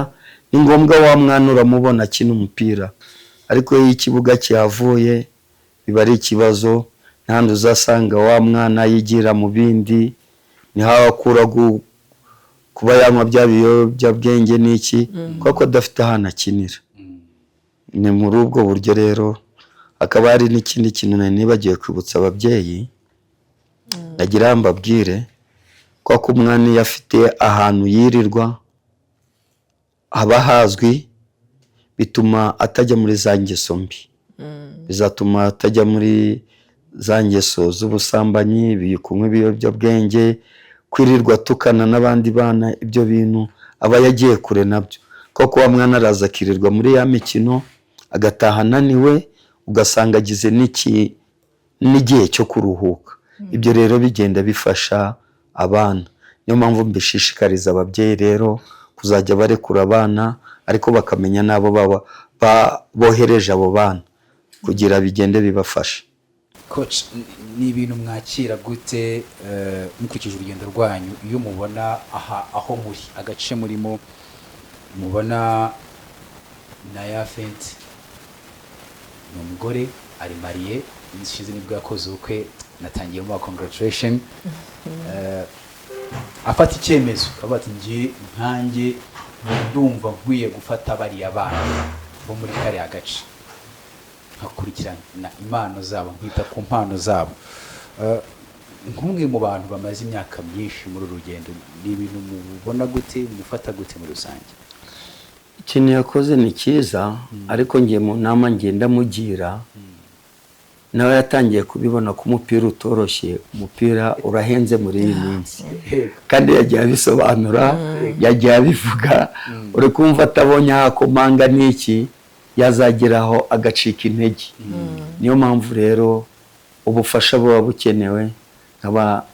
A: ni ngombwa wa mwana uramubona akina umupira, ariko iyo ikibuga kihavuye biba ari ikibazo. Ntahandi uzasanga wa mwana yigira mu bindi, niho akura kuba yanywa bya biyobyabwenge n'iki, kuko adafite ahantu akinira. Ni muri ubwo buryo rero. Hakaba hari n'ikindi kintu nari nibagiwe kwibutsa ababyeyi, nagira ngo mbabwire ko umwana iyo afite ahantu yirirwa haba hazwi, bituma atajya muri za ngeso mbi, bizatuma atajya muri za ngeso z'ubusambanyi, kunywa ibiyobyabwenge, kwirirwa atukana n'abandi bana. Ibyo bintu aba yagiye kure nabyo, kuko wa mwana araza akirirwa muri ya mikino, agataha ananiwe, ugasanga agize n'igihe cyo kuruhuka. Ibyo rero bigenda bifasha abana. Niyo mpamvu mbishishikariza ababyeyi rero kuzajya barekura abana, ariko bakamenya n'abo baba bohereje abo bana, kugira bigende bibafasha.
B: Coach, ni ibintu mwakira gute, mukurikije urugendo rwanyu, iyo mubona aha aho muri agace murimo, mubona na Yafet ni umugore, ari marié, iminsi ishize nibwo yakoze ubukwe, natangiye muha congratulation, afata icyemezo akavuga ati: "Ngiye nkanjye ndumva nkwiye gufata bariya bana bo muri kariya gace, nkakurikirana impano zabo, nkita ku mpano zabo." Nk'umwe mu bantu bamaze imyaka myinshi muri uru rugendo, ni ibintu mubona gute, mufata gute muri rusange?
A: Ikintu yakoze ni cyiza, ariko ngiye mu nama ngenda mugira, nawe yatangiye kubibona ko umupira utoroshye, umupira urahenze muri iyi minsi, kandi yagiye abisobanura, yagiye abivuga. Uri kumva atabonye aho akomanga n'iki, yazageraho agacika intege. Niyo mpamvu rero ubufasha buba bukenewe. Nkaba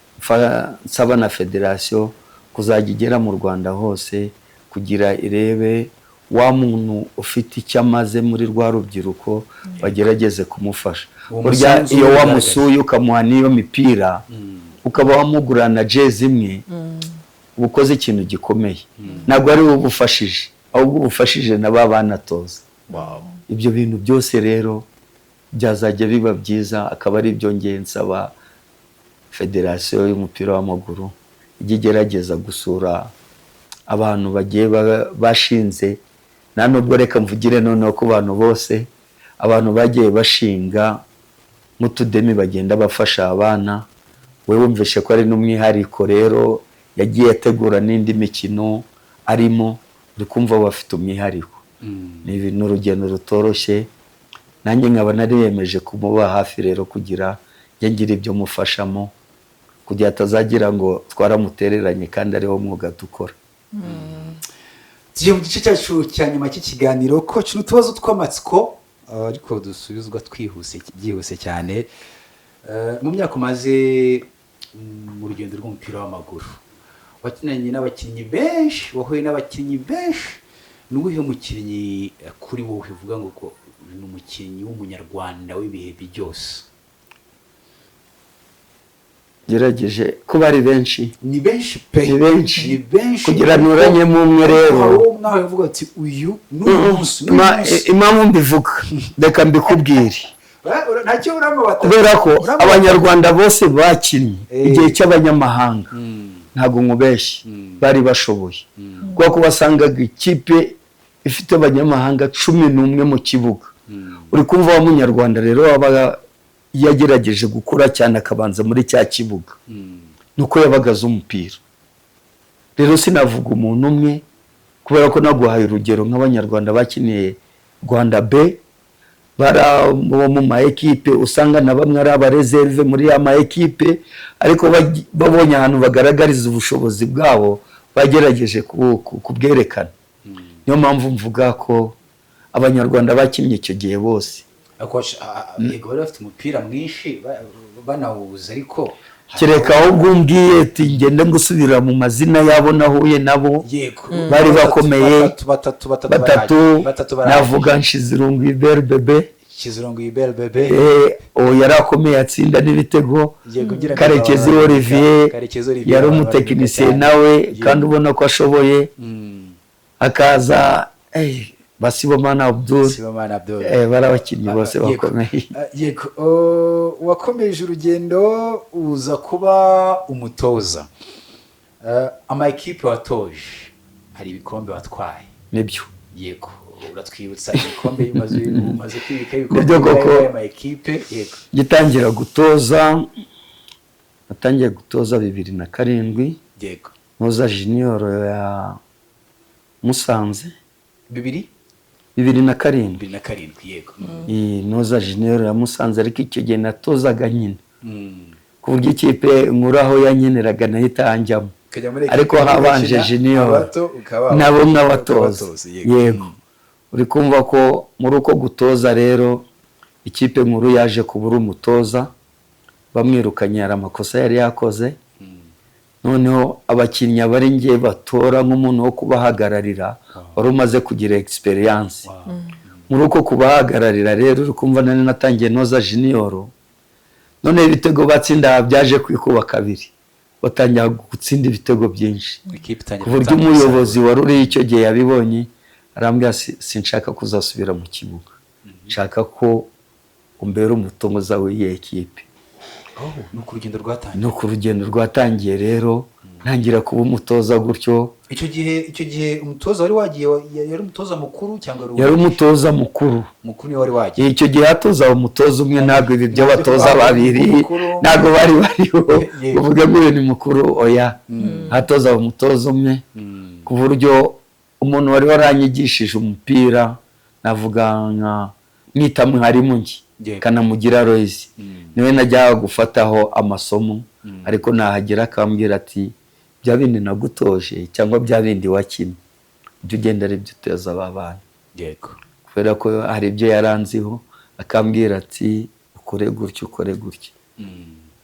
A: nsaba na federasiyo kuzajya igera mu Rwanda hose kugira irebe wa muntu ufite icyo amaze muri rwa rubyiruko, bagerageze kumufasha.
B: Uwo
A: Burya
B: musanzu
A: iyo
B: ugaragaza.
A: wamusuye, ukamuha n'iyo mipira, ukaba wamugura na jezi imwe, uba ukoze ikintu gikomeye. Ntabwo ari wowe ubufashije, ahubwo ubufashije na ba banatoza. Ibyo bintu byose rero byazajya biba byiza. Akaba ari byo ngiye nsaba federasiyo y'umupira w'amaguru, ijye igerageza gusura abantu bagiye bashinze. Nta nubwo, reka mvugire noneho ku bantu bose, abantu bagiye bashinga nk'utudemi bagenda bafasha abana. We wumvishe ko ari n'umwihariko rero, yagiye ategura n'indi mikino arimo, uri kumva bafite umwihariko. Ni urugendo rutoroshye. Nanjye nkaba nariyemeje kumuba hafi rero, kugira njye ngira ibyo mufashamo, kugira atazagira ngo twaramutereranye kandi ariwo mwuga dukora.
B: Tugiye mu gice cyacu cya nyuma cy'ikiganiro. Coach, ni utubazo tw'amatsiko, ariko dusubizwa twihuse, byihuse cyane. Mu myaka umaze mu rugendo rw'umupira w'amaguru, wakinanye n'abakinnyi benshi, wahuye n'abakinnyi benshi, ni uwuhe mukinnyi kuri wowe uvuga ngo ko ni umukinnyi w'umunyarwanda w'ibihe byose?
A: Gerageje kuba ari benshi.
B: Ni benshi pe.
A: Ni benshi.
B: Ni benshi.
A: Kugira nturanyemo umwe rero.
B: Hari uwo mwawe uvuga ati: "Uyu n'uyu munsi, n'uyu munsi."
A: Impamvu mbivuga, reka mbikubwire.
B: Ntacyo uramubata.
A: Kubera ko
B: Uramubata.
A: abanyarwanda bose bakinnye igihe cy'abanyamahanga, ntabwo nkubeshye, bari bashoboye, kubera ko wasangaga ikipe ifite abanyamahanga 11 mu kibuga. Uri kumva wa munyarwanda rero waba yagerageje gukora cyane akabanza muri cya kibuga, nuko yabaga azi umupira. Rero sinavuga umuntu umwe, kubera ko naguhaye urugero nk'Abanyarwanda bakiniye Rwanda B, bari bo mu ma ekipe, usanga na bamwe ari aba réserve muri ya ma ekipe, ariko babonye ahantu bagaragariza ubushobozi bwabo, bagerageje kubwerekana. Niyo mpamvu mvuga ko Abanyarwanda bakinnye icyo gihe bose.
B: Ariko yego, bari bafite umupira mwinshi, banawuzi, ariko
A: Kereka ahubwo umbwiye ati ngende gusubira mu mazina yabo nahuye nabo.
B: Yego.
A: Bari bakomeye.
B: Batatu, batatu, batatu.
A: Batatu.
B: Barahagije. Batatu barahagije.
A: Navuga Nshizirungu Hubert Bebe.
B: Kizirungu Hubert Bebe.
A: Uwo yari akomeye, atsinda n'ibitego.
B: Yego, ngira ngo
A: Karekezi Olivier.
B: Karekezi Olivier
A: Yari
B: abantu
A: umutekinisiye
B: cyane.
A: nawe,
B: Yego.
A: kandi ubona ko ashoboye. Hakaza Basibomana Abdul.
B: Sibomana Abdul.
A: Bari abakinnyi bose
B: Yego.
A: bakomeye.
B: Yego. Oh, wakomeje urugendo uza kuba umutoza. Ama ekipe watoje, hari ibikombe watwaye?
A: Nibyo.
B: Yego, uratwibutsa ibikombe umaze kwibika, ibikombe
A: Nibyo koko.
B: by'ayo ma ekipe, yego.
A: Gitangira gutoza, natangiye gutoza 2007. Ntoza junior ya Musanze.
B: Bibiri?
A: 2007.
B: 2007, yego.
A: Iyi ntoza junior ya Musanze, ariko icyo gihe natozaga nyine ku buryo ikipe nkuru aho yankeneraga nayo itanjyamo.
B: Ukajya muri ekipe
A: Ariko habanje
B: ugakina
A: junior,
B: abato,
A: nabo nk'abatoza.
B: ukabatoza, yego.
A: Yego. Uri kumva ko muri uko gutoza rero, ikipe nkuru yaje kubura umutoza, bamwirukanye, hari amakosa yari yakoze. Noneho abakinnyi bari ngiye batora nk'umuntu wo kubahagararira wari umaze kugira experience. Muri uko kubahagararira rero, uri kumva nari natangiye noza junior, noneho ibitego batsinda byaje kwikuba kabiri, batangira gutsinda ibitego byinshi,
B: Ikipe itangira
A: ku buryo
B: gutanga
A: umuyobozi wari uri icyo gihe yabibonye, arambwira: "Sinshaka kuzasubira mu kibuga, nshaka ko umbera umutoza w'iyi ekipe."
B: Oh, ni uko urugendo rwatangiye.
A: Ni uko urugendo rwatangiye rero, ntangira kuba umutoza gutyo.
B: Icyo gihe umutoza wari wagiye yari umutoza mukuru cyangwa yari
A: Yari umutoza mukuru.
B: Mukuru niwe wari wagiye.
A: Icyo gihe hatoza umutoza umwe, ntabwo ibi by'abatoza babiri
B: Mukuru.
A: ntabwo bari bariho. Uvuge ngo uyu ni mukuru, oya, hatoza umutoza umwe, ku buryo umuntu wari waranyigishije umupira, navuga nka mwita mwarimu njye, Kanamugira Royce, niwe najyaga gufataho amasomo, ariko nahagera akambwira ati: "Bya bindi nagutoje cyangwa bya bindi wakina, ujye ugenda ari byo utoza aba bana." Kubera ko hari ibyo yaranziho, akambwira ati: "Ukore gutya, ukore gutya."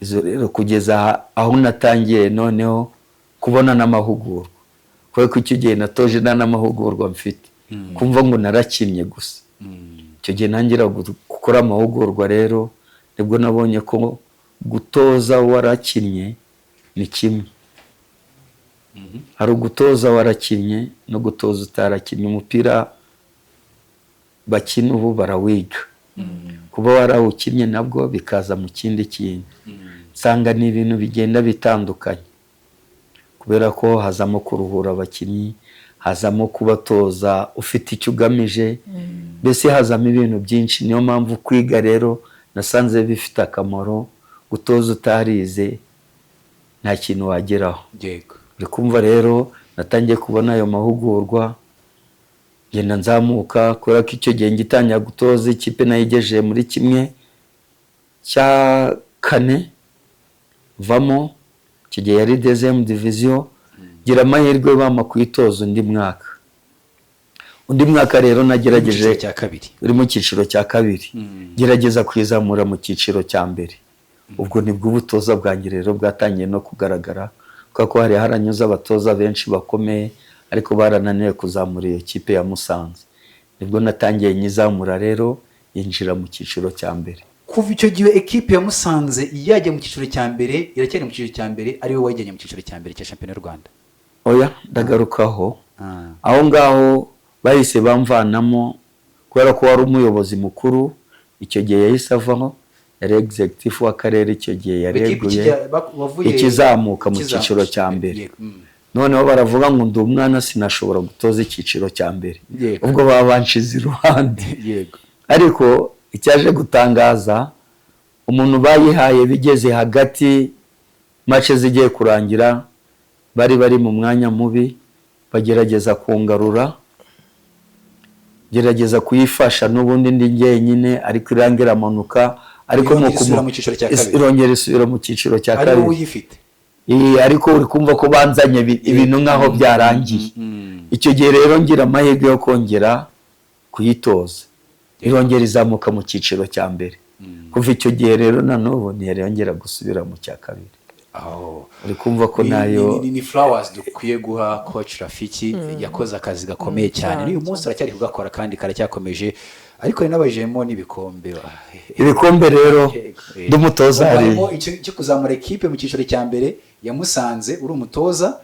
A: Izo rero kugeza aho natangiye noneho kubona n'amahugurwa, kubera ko icyo gihe natoje nta n'amahugurwa mfite, kumva ngo narakinnye gusa. Icyo gihe ntangira gukora amahugurwa rero, nibwo nabonye ko gutoza warakinnye ni kimwe, hari ugutoza warakinnye no gutoza utarakinnye. Umupira bakina ubu barawiga, kuba warawukinnye nabwo bikaza mu kindi kintu. Nsanga ni ibintu bigenda bitandukanye, kubera ko hazamo kuruhura abakinnyi, hazamo kubatoza ufite icyo ugamije, mbese hazamo ibintu byinshi. Niyo mpamvu kwiga rero nasanze bifite akamaro. Gutoza utarize nta kintu wageraho. Uri kumva rero, natangiye kubona ayo mahugurwa, ngenda nzamuka, kubera ko icyo gihe ngitangira gutoza, ikipe nayigejeje muri 1/4, vamo. Icyo gihe yari deuxième division. Ngira amahirwe bampa kuyitoza undi mwaka. Undi mwaka rero nagerageje
B: Mu cyiciro cya kabiri.
A: Uri mu cyiciro cya kabiri, gerageza kwizamura mu cyiciro cya mbere. Ubwo nibwo ubutoza bwanjye rero bwatangiye no kugaragara, kubera ko hari haranyuze abatoza benshi bakomeye, ariko barananiwe kuzamura iyo kipe ya Musanze. Nibwo natangiye nyizamura rero, yinjira mu cyiciro cya mbere.
B: Kuva icyo gihe ekipe ya Musanze yajya mu cyiciro cya mbere, iracyari mu cyiciro cya mbere, ari wowe wayijyanye mu cyiciro cya mbere cya shampiyona y'u Rwanda?
A: Oya, ndagarukaho. Aho ngaho bahise bamvanamo, kubera ko wari umuyobozi mukuru icyo gihe yahise avaho, yari executive w'akarere icyo gihe,
B: Ekipe
A: yareguye.
B: Wavuye
A: Ikizamuka mu
B: ikizamuka.
A: cyiciro cya mbere.
B: Yego.
A: Noneho baravuga ngo ndi umwana, sinashobora gutoza icyiciro cya mbere. Ubwo baba banshize iruhande. Ariko icyaje gutangaza Umuntu bayihaye bigeze hagati, match zigiye kurangira, bari mu mwanya mubi, bagerageza kungarura, gerageza kuyifasha n'ubundi ndi njyenyine, ariko irangira iramanuka, ariko
B: Irongera isubira mu cyiciro cya kabiri.
A: Irongera isubira mu cyiciro cya
B: Ari wowe
A: kabiri.
B: uyifite.
A: Ariko uri kumva ko banzanye ibintu nk'aho byarangiye. Icyo gihe rero ngira amahirwe yo kongera kuyitoza, irongera izamuka mu cyiciro cya mbere. Kuva icyo gihe rero na n'ubu ntiyongera gusubira mu cya kabiri. Uri kumva ko nayo
B: Ni flowers dukwiye guha coach Rafiki. Yakoze akazi gakomeye cyane, n'uyu munsi aracyari kugakora kandi karacyakomeje, ariko hari n'abajemo n'ibikombe.
A: Ibikombe rero ndumutoza hari
B: Harimo icyo cyo kuzamura ekipe mu cyiciro cya mbere ya Musanze, uri umutoza,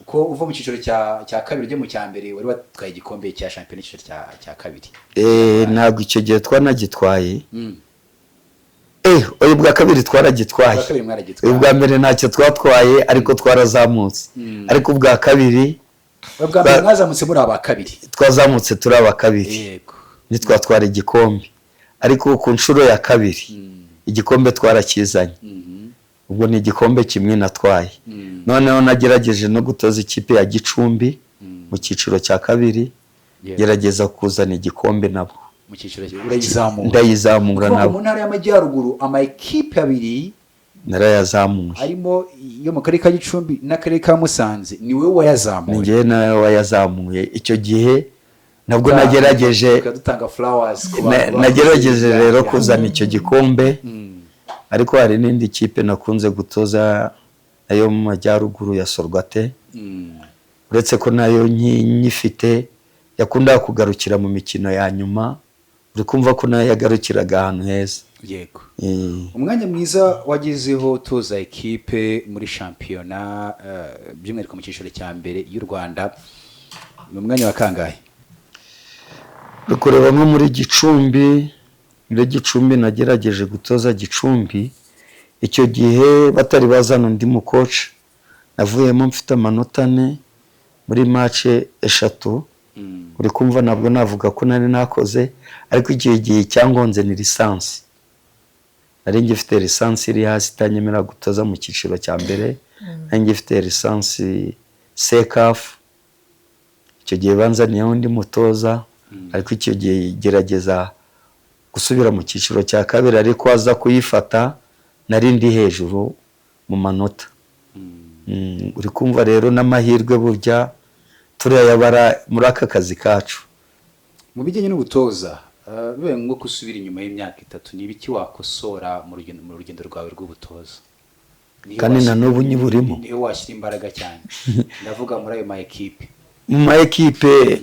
B: ko uva mu cyiciro cya kabiri ujya mu cya mbere, wari watwaye igikombe cya shampiyona icyiciro cya kabiri.
A: Ntabwo icyo gihe twanagitwaye. Uyu bwa kabiri twaragitwaye.
B: Ubwa kabiri mwaragitwaye.
A: Uyu bwa mbere ntacyo twatwaye, ariko twarazamutse, ariko ubwa kabiri
B: Ubwa mbere mwazamutse muri aba kabiri.
A: Twazamutse turi aba kabiri. Ntitwatwara igikombe, ariko ku nshuro ya kabiri igikombe twarakizanye. Ubwo ni igikombe kimwe natwaye. Noneho nagerageje no gutoza ikipe ya Gicumbi mu cyiciro cya kabiri, gerageza kuzana igikombe nabo.
B: Mu cyiciro urayizamura.
A: Ndayizamura
B: Kuvuga ngo
A: nabo.
B: Mu ntara y'Amajyaruguru ama ekipe abiri
A: Narayazamuye.
B: harimo iyo mu karere ka Gicumbi n'akarere ka Musanze, ni wowe wayazamuye.
A: Ni njyewe nawe wayazamuye. Icyo gihe nabwo nagerageje
B: Tukaba dutanga flowers ku bantu
A: nagerageje
B: bakoze
A: rero
B: ibyaha.
A: kuzana icyo gikombe. Ariko hari n'indi kipe nakunze gutoza nayo mu majyaruguru ya Sorwathe, uretse ko nayo nyifite yakundaga kugarukira mu mikino ya nyuma. Uri kumva ko nayo yagarukiraga ahantu heza.
B: Umwanya mwiza wagezeho utoza ekipe muri shampiyona, by'umwihariko mu cyiciro cya mbere y'u Rwanda, ni umwanya wa kangahe?
A: Uri kureba nko muri Gicumbi, nagerageje gutoza Gicumbi icyo gihe batari bazana undi mukoci. Navuyemo mfite amanota 4 muri match 3. Uri kumva ntabwo navuga ko nari nakoze, ariko icyo gihe cyangonze ni licence. Nari ngifite licence iri hasi itanyemera gutoza mu cyiciro cya mbere. Nari ngifite licence CECAFA. Icyo gihe banzaniyeho undi mutoza, ariko icyo gihe gerageza gusubira mu cyiciro cya kabiri, ariko aza kuyifata nari ndi hejuru mu manota. Uri kumva rero n'amahirwe burya turayabara muri aka kazi kacu.
B: Mu bijyanye n'ubutoza, bibaye ngombwa ko usubira inyuma y'imyaka 3, ni ibiki wakosora mu rugendo rwawe rw'ubutoza?
A: Kandi na n'ubu nyiburimo.
B: Niyo washyira imbaraga cyane, ndavuga muri ayo ma ekipe.
A: Mu ma ekipe.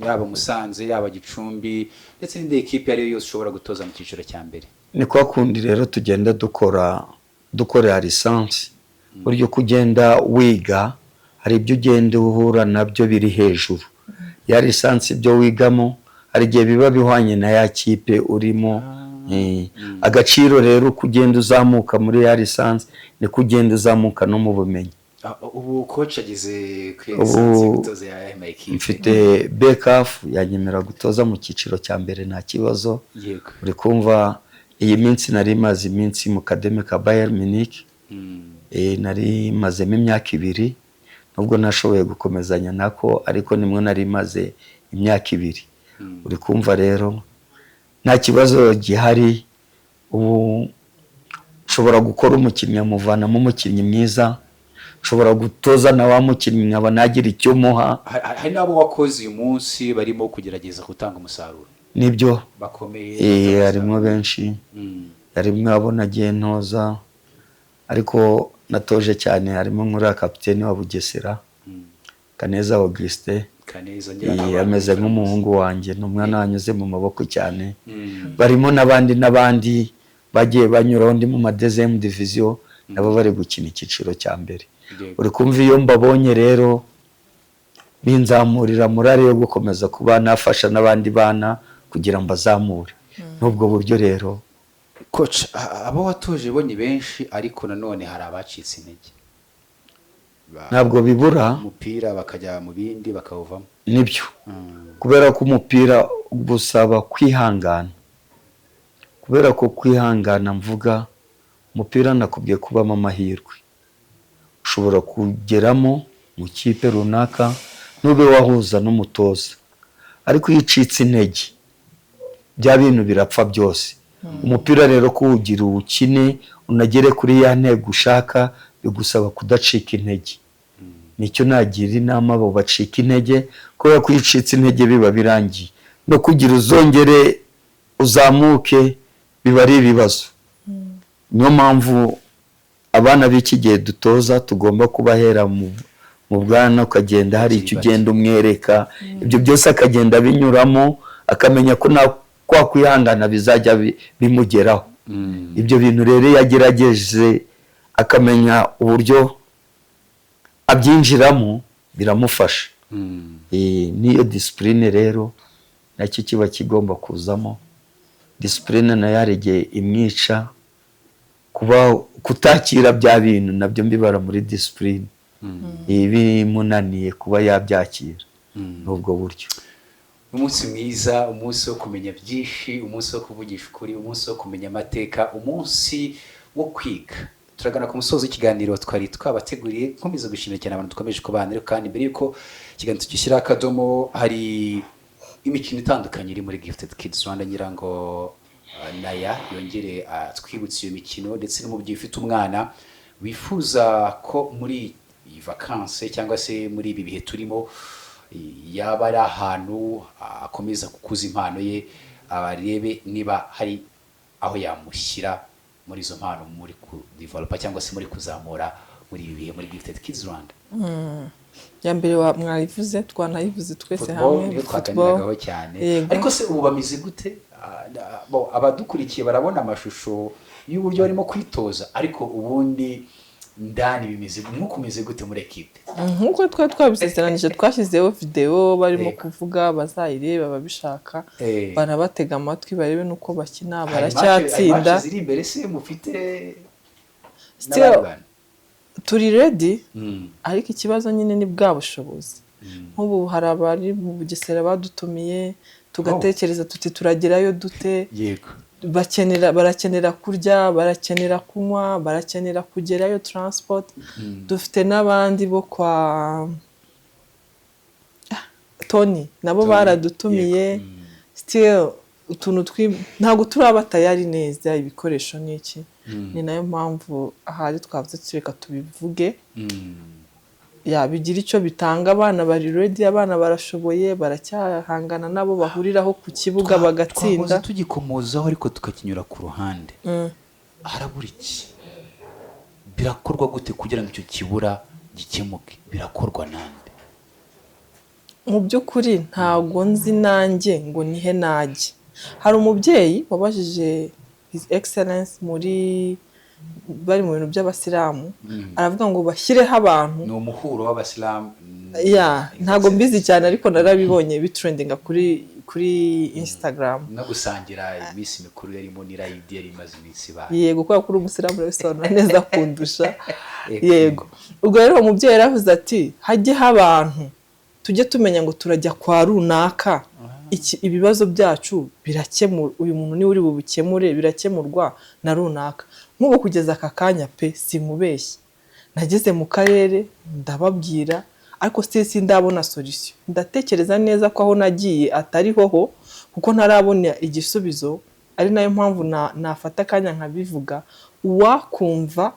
B: Yaba Musanze, yaba Gicumbi, ndetse n'indi ekipe iyo ari yo yose ushobora gutoza mu cyiciro cya mbere.
A: Ni kwa kundi rero tugenda dukora, dukorera licence. Buryo uko ugenda wiga hari ibyo ugenda uhura nabyo biri hejuru ya licence. Ibyo wigamo hari igihe biba bihwanye na ya kipe urimo. Agaciro rero uko ugenda uzamuka muri ya licence niko ugenda uzamuka no mu bumenyi.
B: Ubu coach ageze kuri
A: Ubu
B: licence gutoza ya ma ekipe.
A: Mfite B CAF yanyemera gutoza mu cyiciro cya mbere, nta kibazo. Uri kumva iyi minsi nari maze iminsi mu academy ka Bayern Munich. Nari mazemo imyaka 2, nubwo nashoboye gukomezanya nako, ariko nimwo nari maze imyaka 2. Uri kumva rero nta kibazo gihari. Ubu nshobora gukora umukinnyi amuvanamo umukinnyi mwiza, nshobora gutoza na wa mukinnyi nkaba nagira icyo muha.
B: Hari n'abo wakoze uyu munsi barimo kugerageza gutanga umusaruro
A: Nibyo.
B: bakomeye.
A: Harimo benshi. Harimo abo nagiye ntoza, ariko natoje cyane harimo nk'uriya kapiteni wa Bugesera, Kaneza Augustin.
B: Kaneza.
A: Ameze nk'umuhungu wanjye, ni umwana wanyuze mu maboko cyane. Barimo n'abandi n'abandi bagiye banyuraho ndi mu ma deuxième division, nabo bari gukina icyiciro cya mbere. Uri kumva iyo mbabonye rero binzamurira morale yo gukomeza kuba nafasha n'abandi bana kugira ngo mbazamure n'ubwo buryo rero.
B: Coach, abo watoje bo ni benshi, ariko nanone hari abacitse intege.
A: Ntabwo bibura.
B: Umupira bakajya mu bindi bakawuvamo.
A: Nibyo, kubera ko umupira gusaba kwihangana. Kubera ko kwihangana mvuga, umupira nakubwiye kubamo amahirwe. Ushobora kugeramo mu kipe runaka ntube wahuza n'umutoza, ariko iyo ucitse intege bya bintu birapfa byose. Umupira rero kuwugira uwukine unagere kuri ya ntego ushaka, bigusaba kudacika intege. Nicyo nagira inama abo bacika intege, kubera ko iyo ucitse intege biba birangiye, no kugira uzongere uzamuke biba ari ibibazo. Niyo mpamvu abana b'iki gihe dutoza tugomba kubahera mu bwana, ukagenda hari icyo ugenda umwereka, ibyo byose akagenda abinyuramo, akamenya ko na kwa kwihangana bizajya bimugeraho. Ibyo bintu rero iyo agerageje akamenya uburyo abyinjiramo, biramufasha. N'iyo discipline rero nacyo kiba kigomba kuzamo. Discipline nayo hari igihe imwica, kuba kutakira bya bintu nabyo mbibara muri discipline, bimunaniye kuba yabyakira n'ubwo buryo.
B: Umunsi mwiza, umunsi wo kumenya byinshi, umunsi wo kuvugisha ukuri, umunsi wo kumenya amateka, umunsi wo kwiga. Turagana ku musozo w'ikiganiro twari twabateguriye. Nkomeza gushimira cyane abantu dukomeje kubana. Ariko kandi mbere y'uko ikiganiro tugishyiraho akadomo, hari imikino itandukanye iri muri Gifted Kids Rwanda. Ngira ngo Naya yongere twibutse iyo mikino, ndetse n'umubyeyi ufite umwana wifuza ko muri iyi vacances cyangwa se muri ibi bihe turimo yaba ari ahantu akomeza gukuza impano ye, arebe niba hari aho yamushyira muri izo mpano muri kudevelopa cyangwa se muri kuzamura muri ibi bihe muri Gifted Kids Rwanda.
C: Ya mbere mwayivuze, twanayivuze twese
B: Football
C: hamwe.
B: niyo
C: Football.
B: twaganiragaho cyane.
C: Yego.
B: Ariko se ubu bameze gute? Bo, abadukurikiye barabona amashusho y'uburyo barimo kwitoza, ariko ubundi ndani bimeze, umwuka umeze gute muri ekipe?
C: Nk'uko twari twabisezeranije, twashyizeho videwo barimo kuvuga, bazayireba ababishaka, barabatega amatwi barebe n'uko bakina.
B: Hari
C: Baracyatsinda.
B: match ziri imbere se mufite
C: Still,
B: n'abandi bantu?
C: turi ready, ariko ikibazo nyine ni bwa bushobozi. Nk'ubu hari abari mu Bugesera badutumiye, tugatekereza tuti turagerayo dute? Barakenera kurya, barakenera kunywa, barakenera kugerayo, transport. Dufite n'abandi bo kwa Tony nabo
B: Tony,
C: baradutumiye.
B: yego.
C: Still utuntu ntabwo turaba tayari neza, ibikoresho n'iki. Ni nayo mpamvu ahari twavuze tuti reka tubivuge, ya bigira icyo bitanga. Abana bari ready, abana barashoboye, baracyahangana nabo bahuriraho ku kibuga bagatsinda.
B: Twahoze tugikomozaho ariko tukakinyura ku ruhande. Harabura iki? Birakorwa gute kugira ngo icyo kibura gikemuke? Birakorwa nande?
C: Mu by'ukuri ntabwo nzi nanjye ngo nihe najye. Hari umubyeyi wabajije His Excellence muri bari mu bintu by'abasilamu, aravuga ngo bashyireho abantu.
B: Ni umuhuro w'abasilamu.
C: Ya, ntabwo mbizi cyane, ariko narabibonye bitrendinga kuri Instagram.
B: No gusangira iminsi mikuru yarimo n'irayidi yari imaze iminsi ibaye.
C: Yego, kubera ko uri umusilamu urabisobanura neza kundusha. Yego, ubwo rero uwo mubyeyi yaravuze ati hajyeho abantu, tujye tumenya ngo turajya kwa runaka, iki ibibazo byacu birakemura, uyu muntu niwe uri bubikemure, birakemurwa na runaka. Nk'ubu kugeza aka kanya pe, sinkubeshye, nageze mu karere ndababwira, ariko si sindabona solution. Ndatekereza neza ko aho nagiye atariho ho, kuko ntarabona igisubizo, ari nayo mpamvu nafata akanya nkabivuga. Uwakumva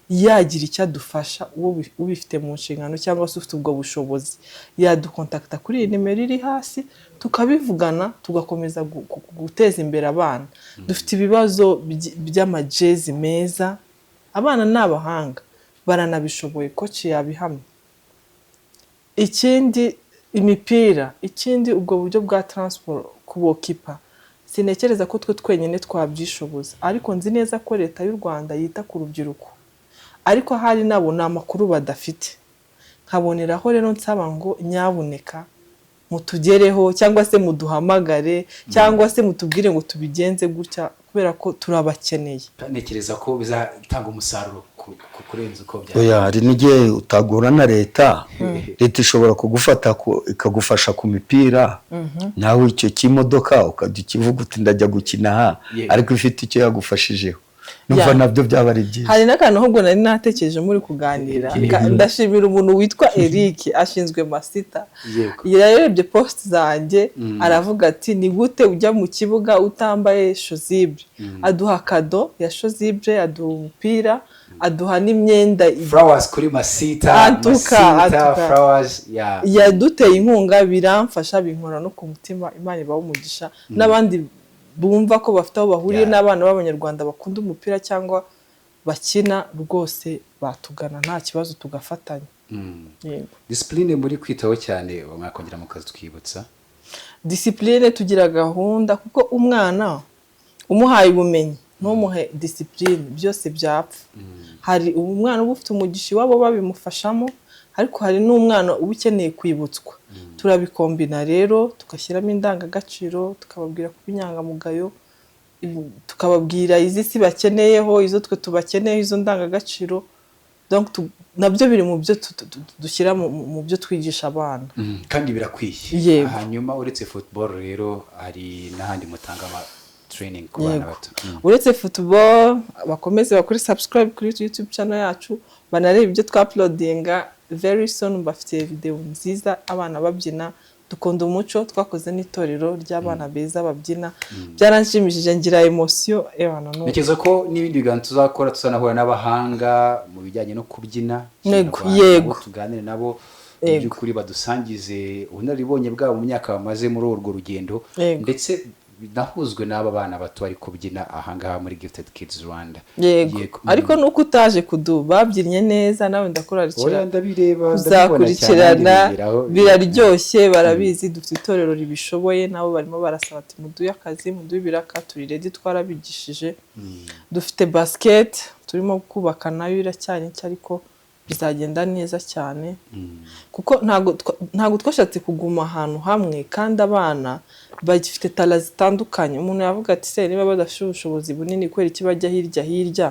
C: yagira icyo adufasha, uwo ubifite mu nshingano cyangwa se ufite ubwo bushobozi, yadukontakita kuri iyi nimero iri hasi, tukabivugana, tugakomeza guteza imbere abana. Dufite ibibazo by'amajezi meza. Abana ni abahanga, baranabishoboye, coach yabihamya. Ikindi imipira, ikindi ubwo buryo bwa transport kubokipa. Sintekereza ko twe twenyine twabyishoboza, ariko nzi neza ko Leta y'u Rwanda yita ku rubyiruko, ariko ahari nabo ni amakuru badafite. Nkaboneraho rero nsaba ngo nyabuneka mutugereho, cyangwa se muduhamagare, cyangwa se mutubwire ngo tubigenze gutya. kubera ko turabakeneye.
B: Ntekereza ko bizatanga umusaruro kurenza uko byari.
A: Oya, hari n'igihe utagura na leta. Leta ishobora kugufata ikagufasha ku mipira, nawe icyo cy'imodoka ukajya ukivuga uti: "Ndajya gukina aha," ariko ifite icyo yagufashijeho. Numva nabyo byaba ari byiza.
C: Hari n'akantu ahubwo nari natekereje muri kuganira. Ndashimira umuntu witwa Eric, ashinzwe Masita. Yarebye post zanjye, aravuga ati: "Ni gute ujya mu kibuga utambaye chasuble?" Aduha cadeau ya chasuble, aduha umupira, aduha n'imyenda.
B: Flowers kuri Masita.
C: Antuka,
B: Masita.
C: antuka.
B: Flowers ya
C: Yaduteye inkunga, biramfasha, binkora no ku mutima. Imana ibaha umugisha, n'abandi bumva ko bafite aho bahuriye n'abana b'Abanyarwanda bakunda umupira cyangwa bakina, rwose batugana nta kibazo, tugafatanya. Yego.
B: Discipline muri kwitaho cyane, mwakongera mukazitwibutsa?
C: Discipline, tugira gahunda, kuko umwana umuhaye ubumenyi ntumuhe discipline, byose byapfa. Hari umwana uba ufite umugisha iwabo babimufashamo, ariko hari n'umwana uba ukeneye kwibutswa. Turabikombina rero, tugashyiramo indangagaciro, tukababwira kuba inyangamugayo, tukababwira izi si bakeneyeho, izo twe tubakeneyeho, izo ndangagaciro. Donc nabyo biri mu byo dushyira mu byo twigisha abana.
B: Kandi birakwiye.
C: Yego.
B: Hanyuma uretse football rero, hari n'ahandi mutanga ama training ku bana
C: Yego.
B: bato?
C: Uretse football, bakomeze bakore subscribe kuri YouTube channel yacu, banarebe ibyo twauploadinga. Very soon mbafitiye video nziza abana babyina. Dukunda umuco, twakoze n'itorero ry'abana beza babyina. Byaranshimishije, ngira emotion ebana no
B: Ntekereza ko n'ibindi biganiro tuzakora tuzanahura n'abahanga mu bijyanye no kubyina Kinyarwanda, nabo tuganire nabo mu by'ukuri, badusangize ubunararibonye bwabo mu myaka bamaze muri urwo rugendo, ndetse binahuzwe n'aba bana bato bari kubyina ahangaha muri Gifted Kids Rwanda.
C: Yego, ariko nuko utaje kudu babyinnye neza, nawe ndakurarikira
B: Oya, ndabireba, ndabibona cyane.
C: kuzakurikirana.
B: Ndabigeraho.
C: Biraryoshye, barabizi, dufite itorero ribishoboye. Nabo barimo barasaba ati: "Muduhe akazi, muduhe ibiraka, turi ready, twarabigishije." Dufite basket turimo kubaka, nayo iracyari nshya, ariko bizagenda neza cyane, kuko ntabwo twashatse kuguma ahantu hamwe kandi abana bagifite talent zitandukanye. Umuntu yavuga ati: "Se niba badafite ubushobozi bunini, kubera iki bajya hirya hirya?"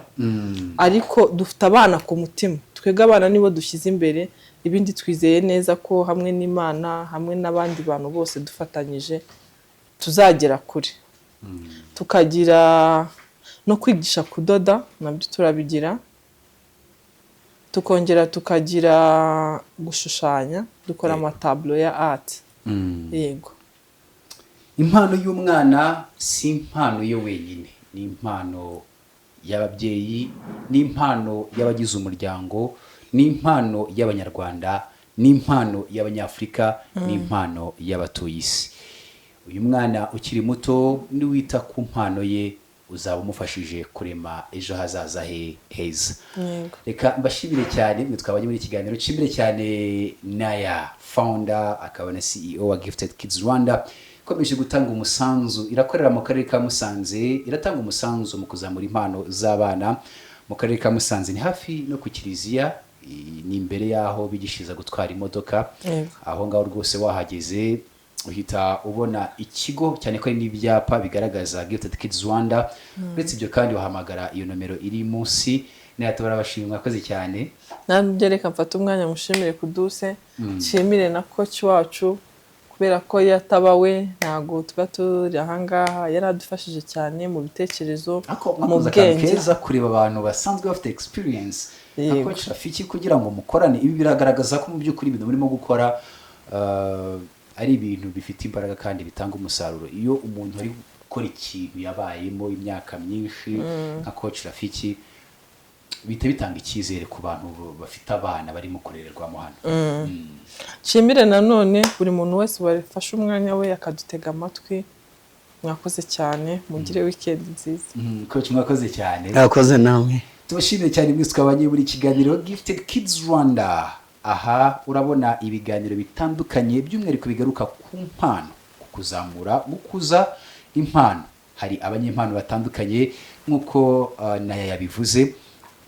C: Ariko dufite abana ku mutima. Twebwe abana nibo dushyize imbere, ibindi twizeye neza ko hamwe n'Imana, hamwe n'abandi bantu bose dufatanyije, tuzagera kure. Tukagira no kwigisha kudoda, nabyo turabigira. Tukongera tukagira gushushanya, dukora amatableau ya art. Yego.
B: Impano y'umwana si impano ye wenyine, ni impano y'ababyeyi, ni impano y'abagize umuryango, ni impano y'Abanyarwanda, ni impano y'Abanyafurika, ni impano y'abatuye isi. Uyu mwana ukiri muto, niwita ku mpano ye, uzaba umufashije kurema ejo hazaza he heza. Reka mbashimire cyane mwe twabanye muri iki kiganiro. Nshimire cyane Naya, founder akaba na CEO wa Gifted Kids Rwanda, ikomeje gutanga umusanzu. Irakorera mu karere ka Musanze, iratanga umusanzu mu kuzamura impano z'abana mu karere ka Musanze. Ni hafi no ku kiliziya, ni imbere y'aho bigishiriza gutwara imodoka. Aho ngaho rwose wahageze uhita ubona ikigo, cyane ko hari n'ibyapa bigaragaza Gifted Kids Rwanda. Uretse ibyo kandi, wahamagara iyo nomero iri munsi. Nayatabara abashimwe, mwakoze cyane.
C: Nanjye reka mfate umwanya mushimire Kuduse, nshimire na coach wacu, kubera ko iyo ataba we ntabwo tuba turi ahangaha. Yaradufashije cyane mu bitekerezo,
B: Ariko
C: mu
B: mwakoze akantu
C: bwenge.
B: keza kureba abantu basanzwe bafite experience nka coach Rafiki kugira ngo mukorane. Ibi biragaragaza ko mu by'ukuri ibintu murimo gukora ari ibintu bifite imbaraga kandi bitanga umusaruro. Iyo umuntu ari gukora ikintu yabayemo imyaka myinshi nka coach Rafiki, bihita bitanga icyizere ku bantu bafite abana barimo kurererwamo hano.
C: Nshimire nanone buri muntu wese wafashe umwanya we akadutega amatwi. Mwakoze cyane, mugire weekend nziza.
B: Coach, mwakoze cyane.
A: Mwakoze namwe.
B: Tubashimiye cyane mwese twabanye muri kiganiro Gifted Kids Rwanda. Aha urabona ibiganiro bitandukanye, by'umwihariko bigaruka ku mpano, ku kuzamura, gukuza impano. Hari abanyempano batandukanye nk'uko Naya yabivuze.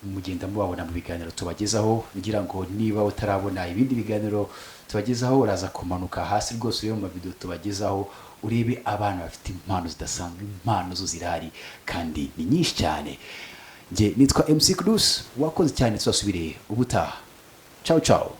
B: Mugenda mubabona mu biganiro tubagezaho. Ngira ngo niba utarabona ibindi biganiro tubagezaho, uraza kumanuka hasi rwose urebe mu mavideo tubagezaho, urebe abana bafite impano zidasanzwe. Impano zo zirahari kandi ni nyinshi cyane. Njye nitwa MC Cruz, wakoze cyane. Tuzasubire ubutaha. Ciao ciao.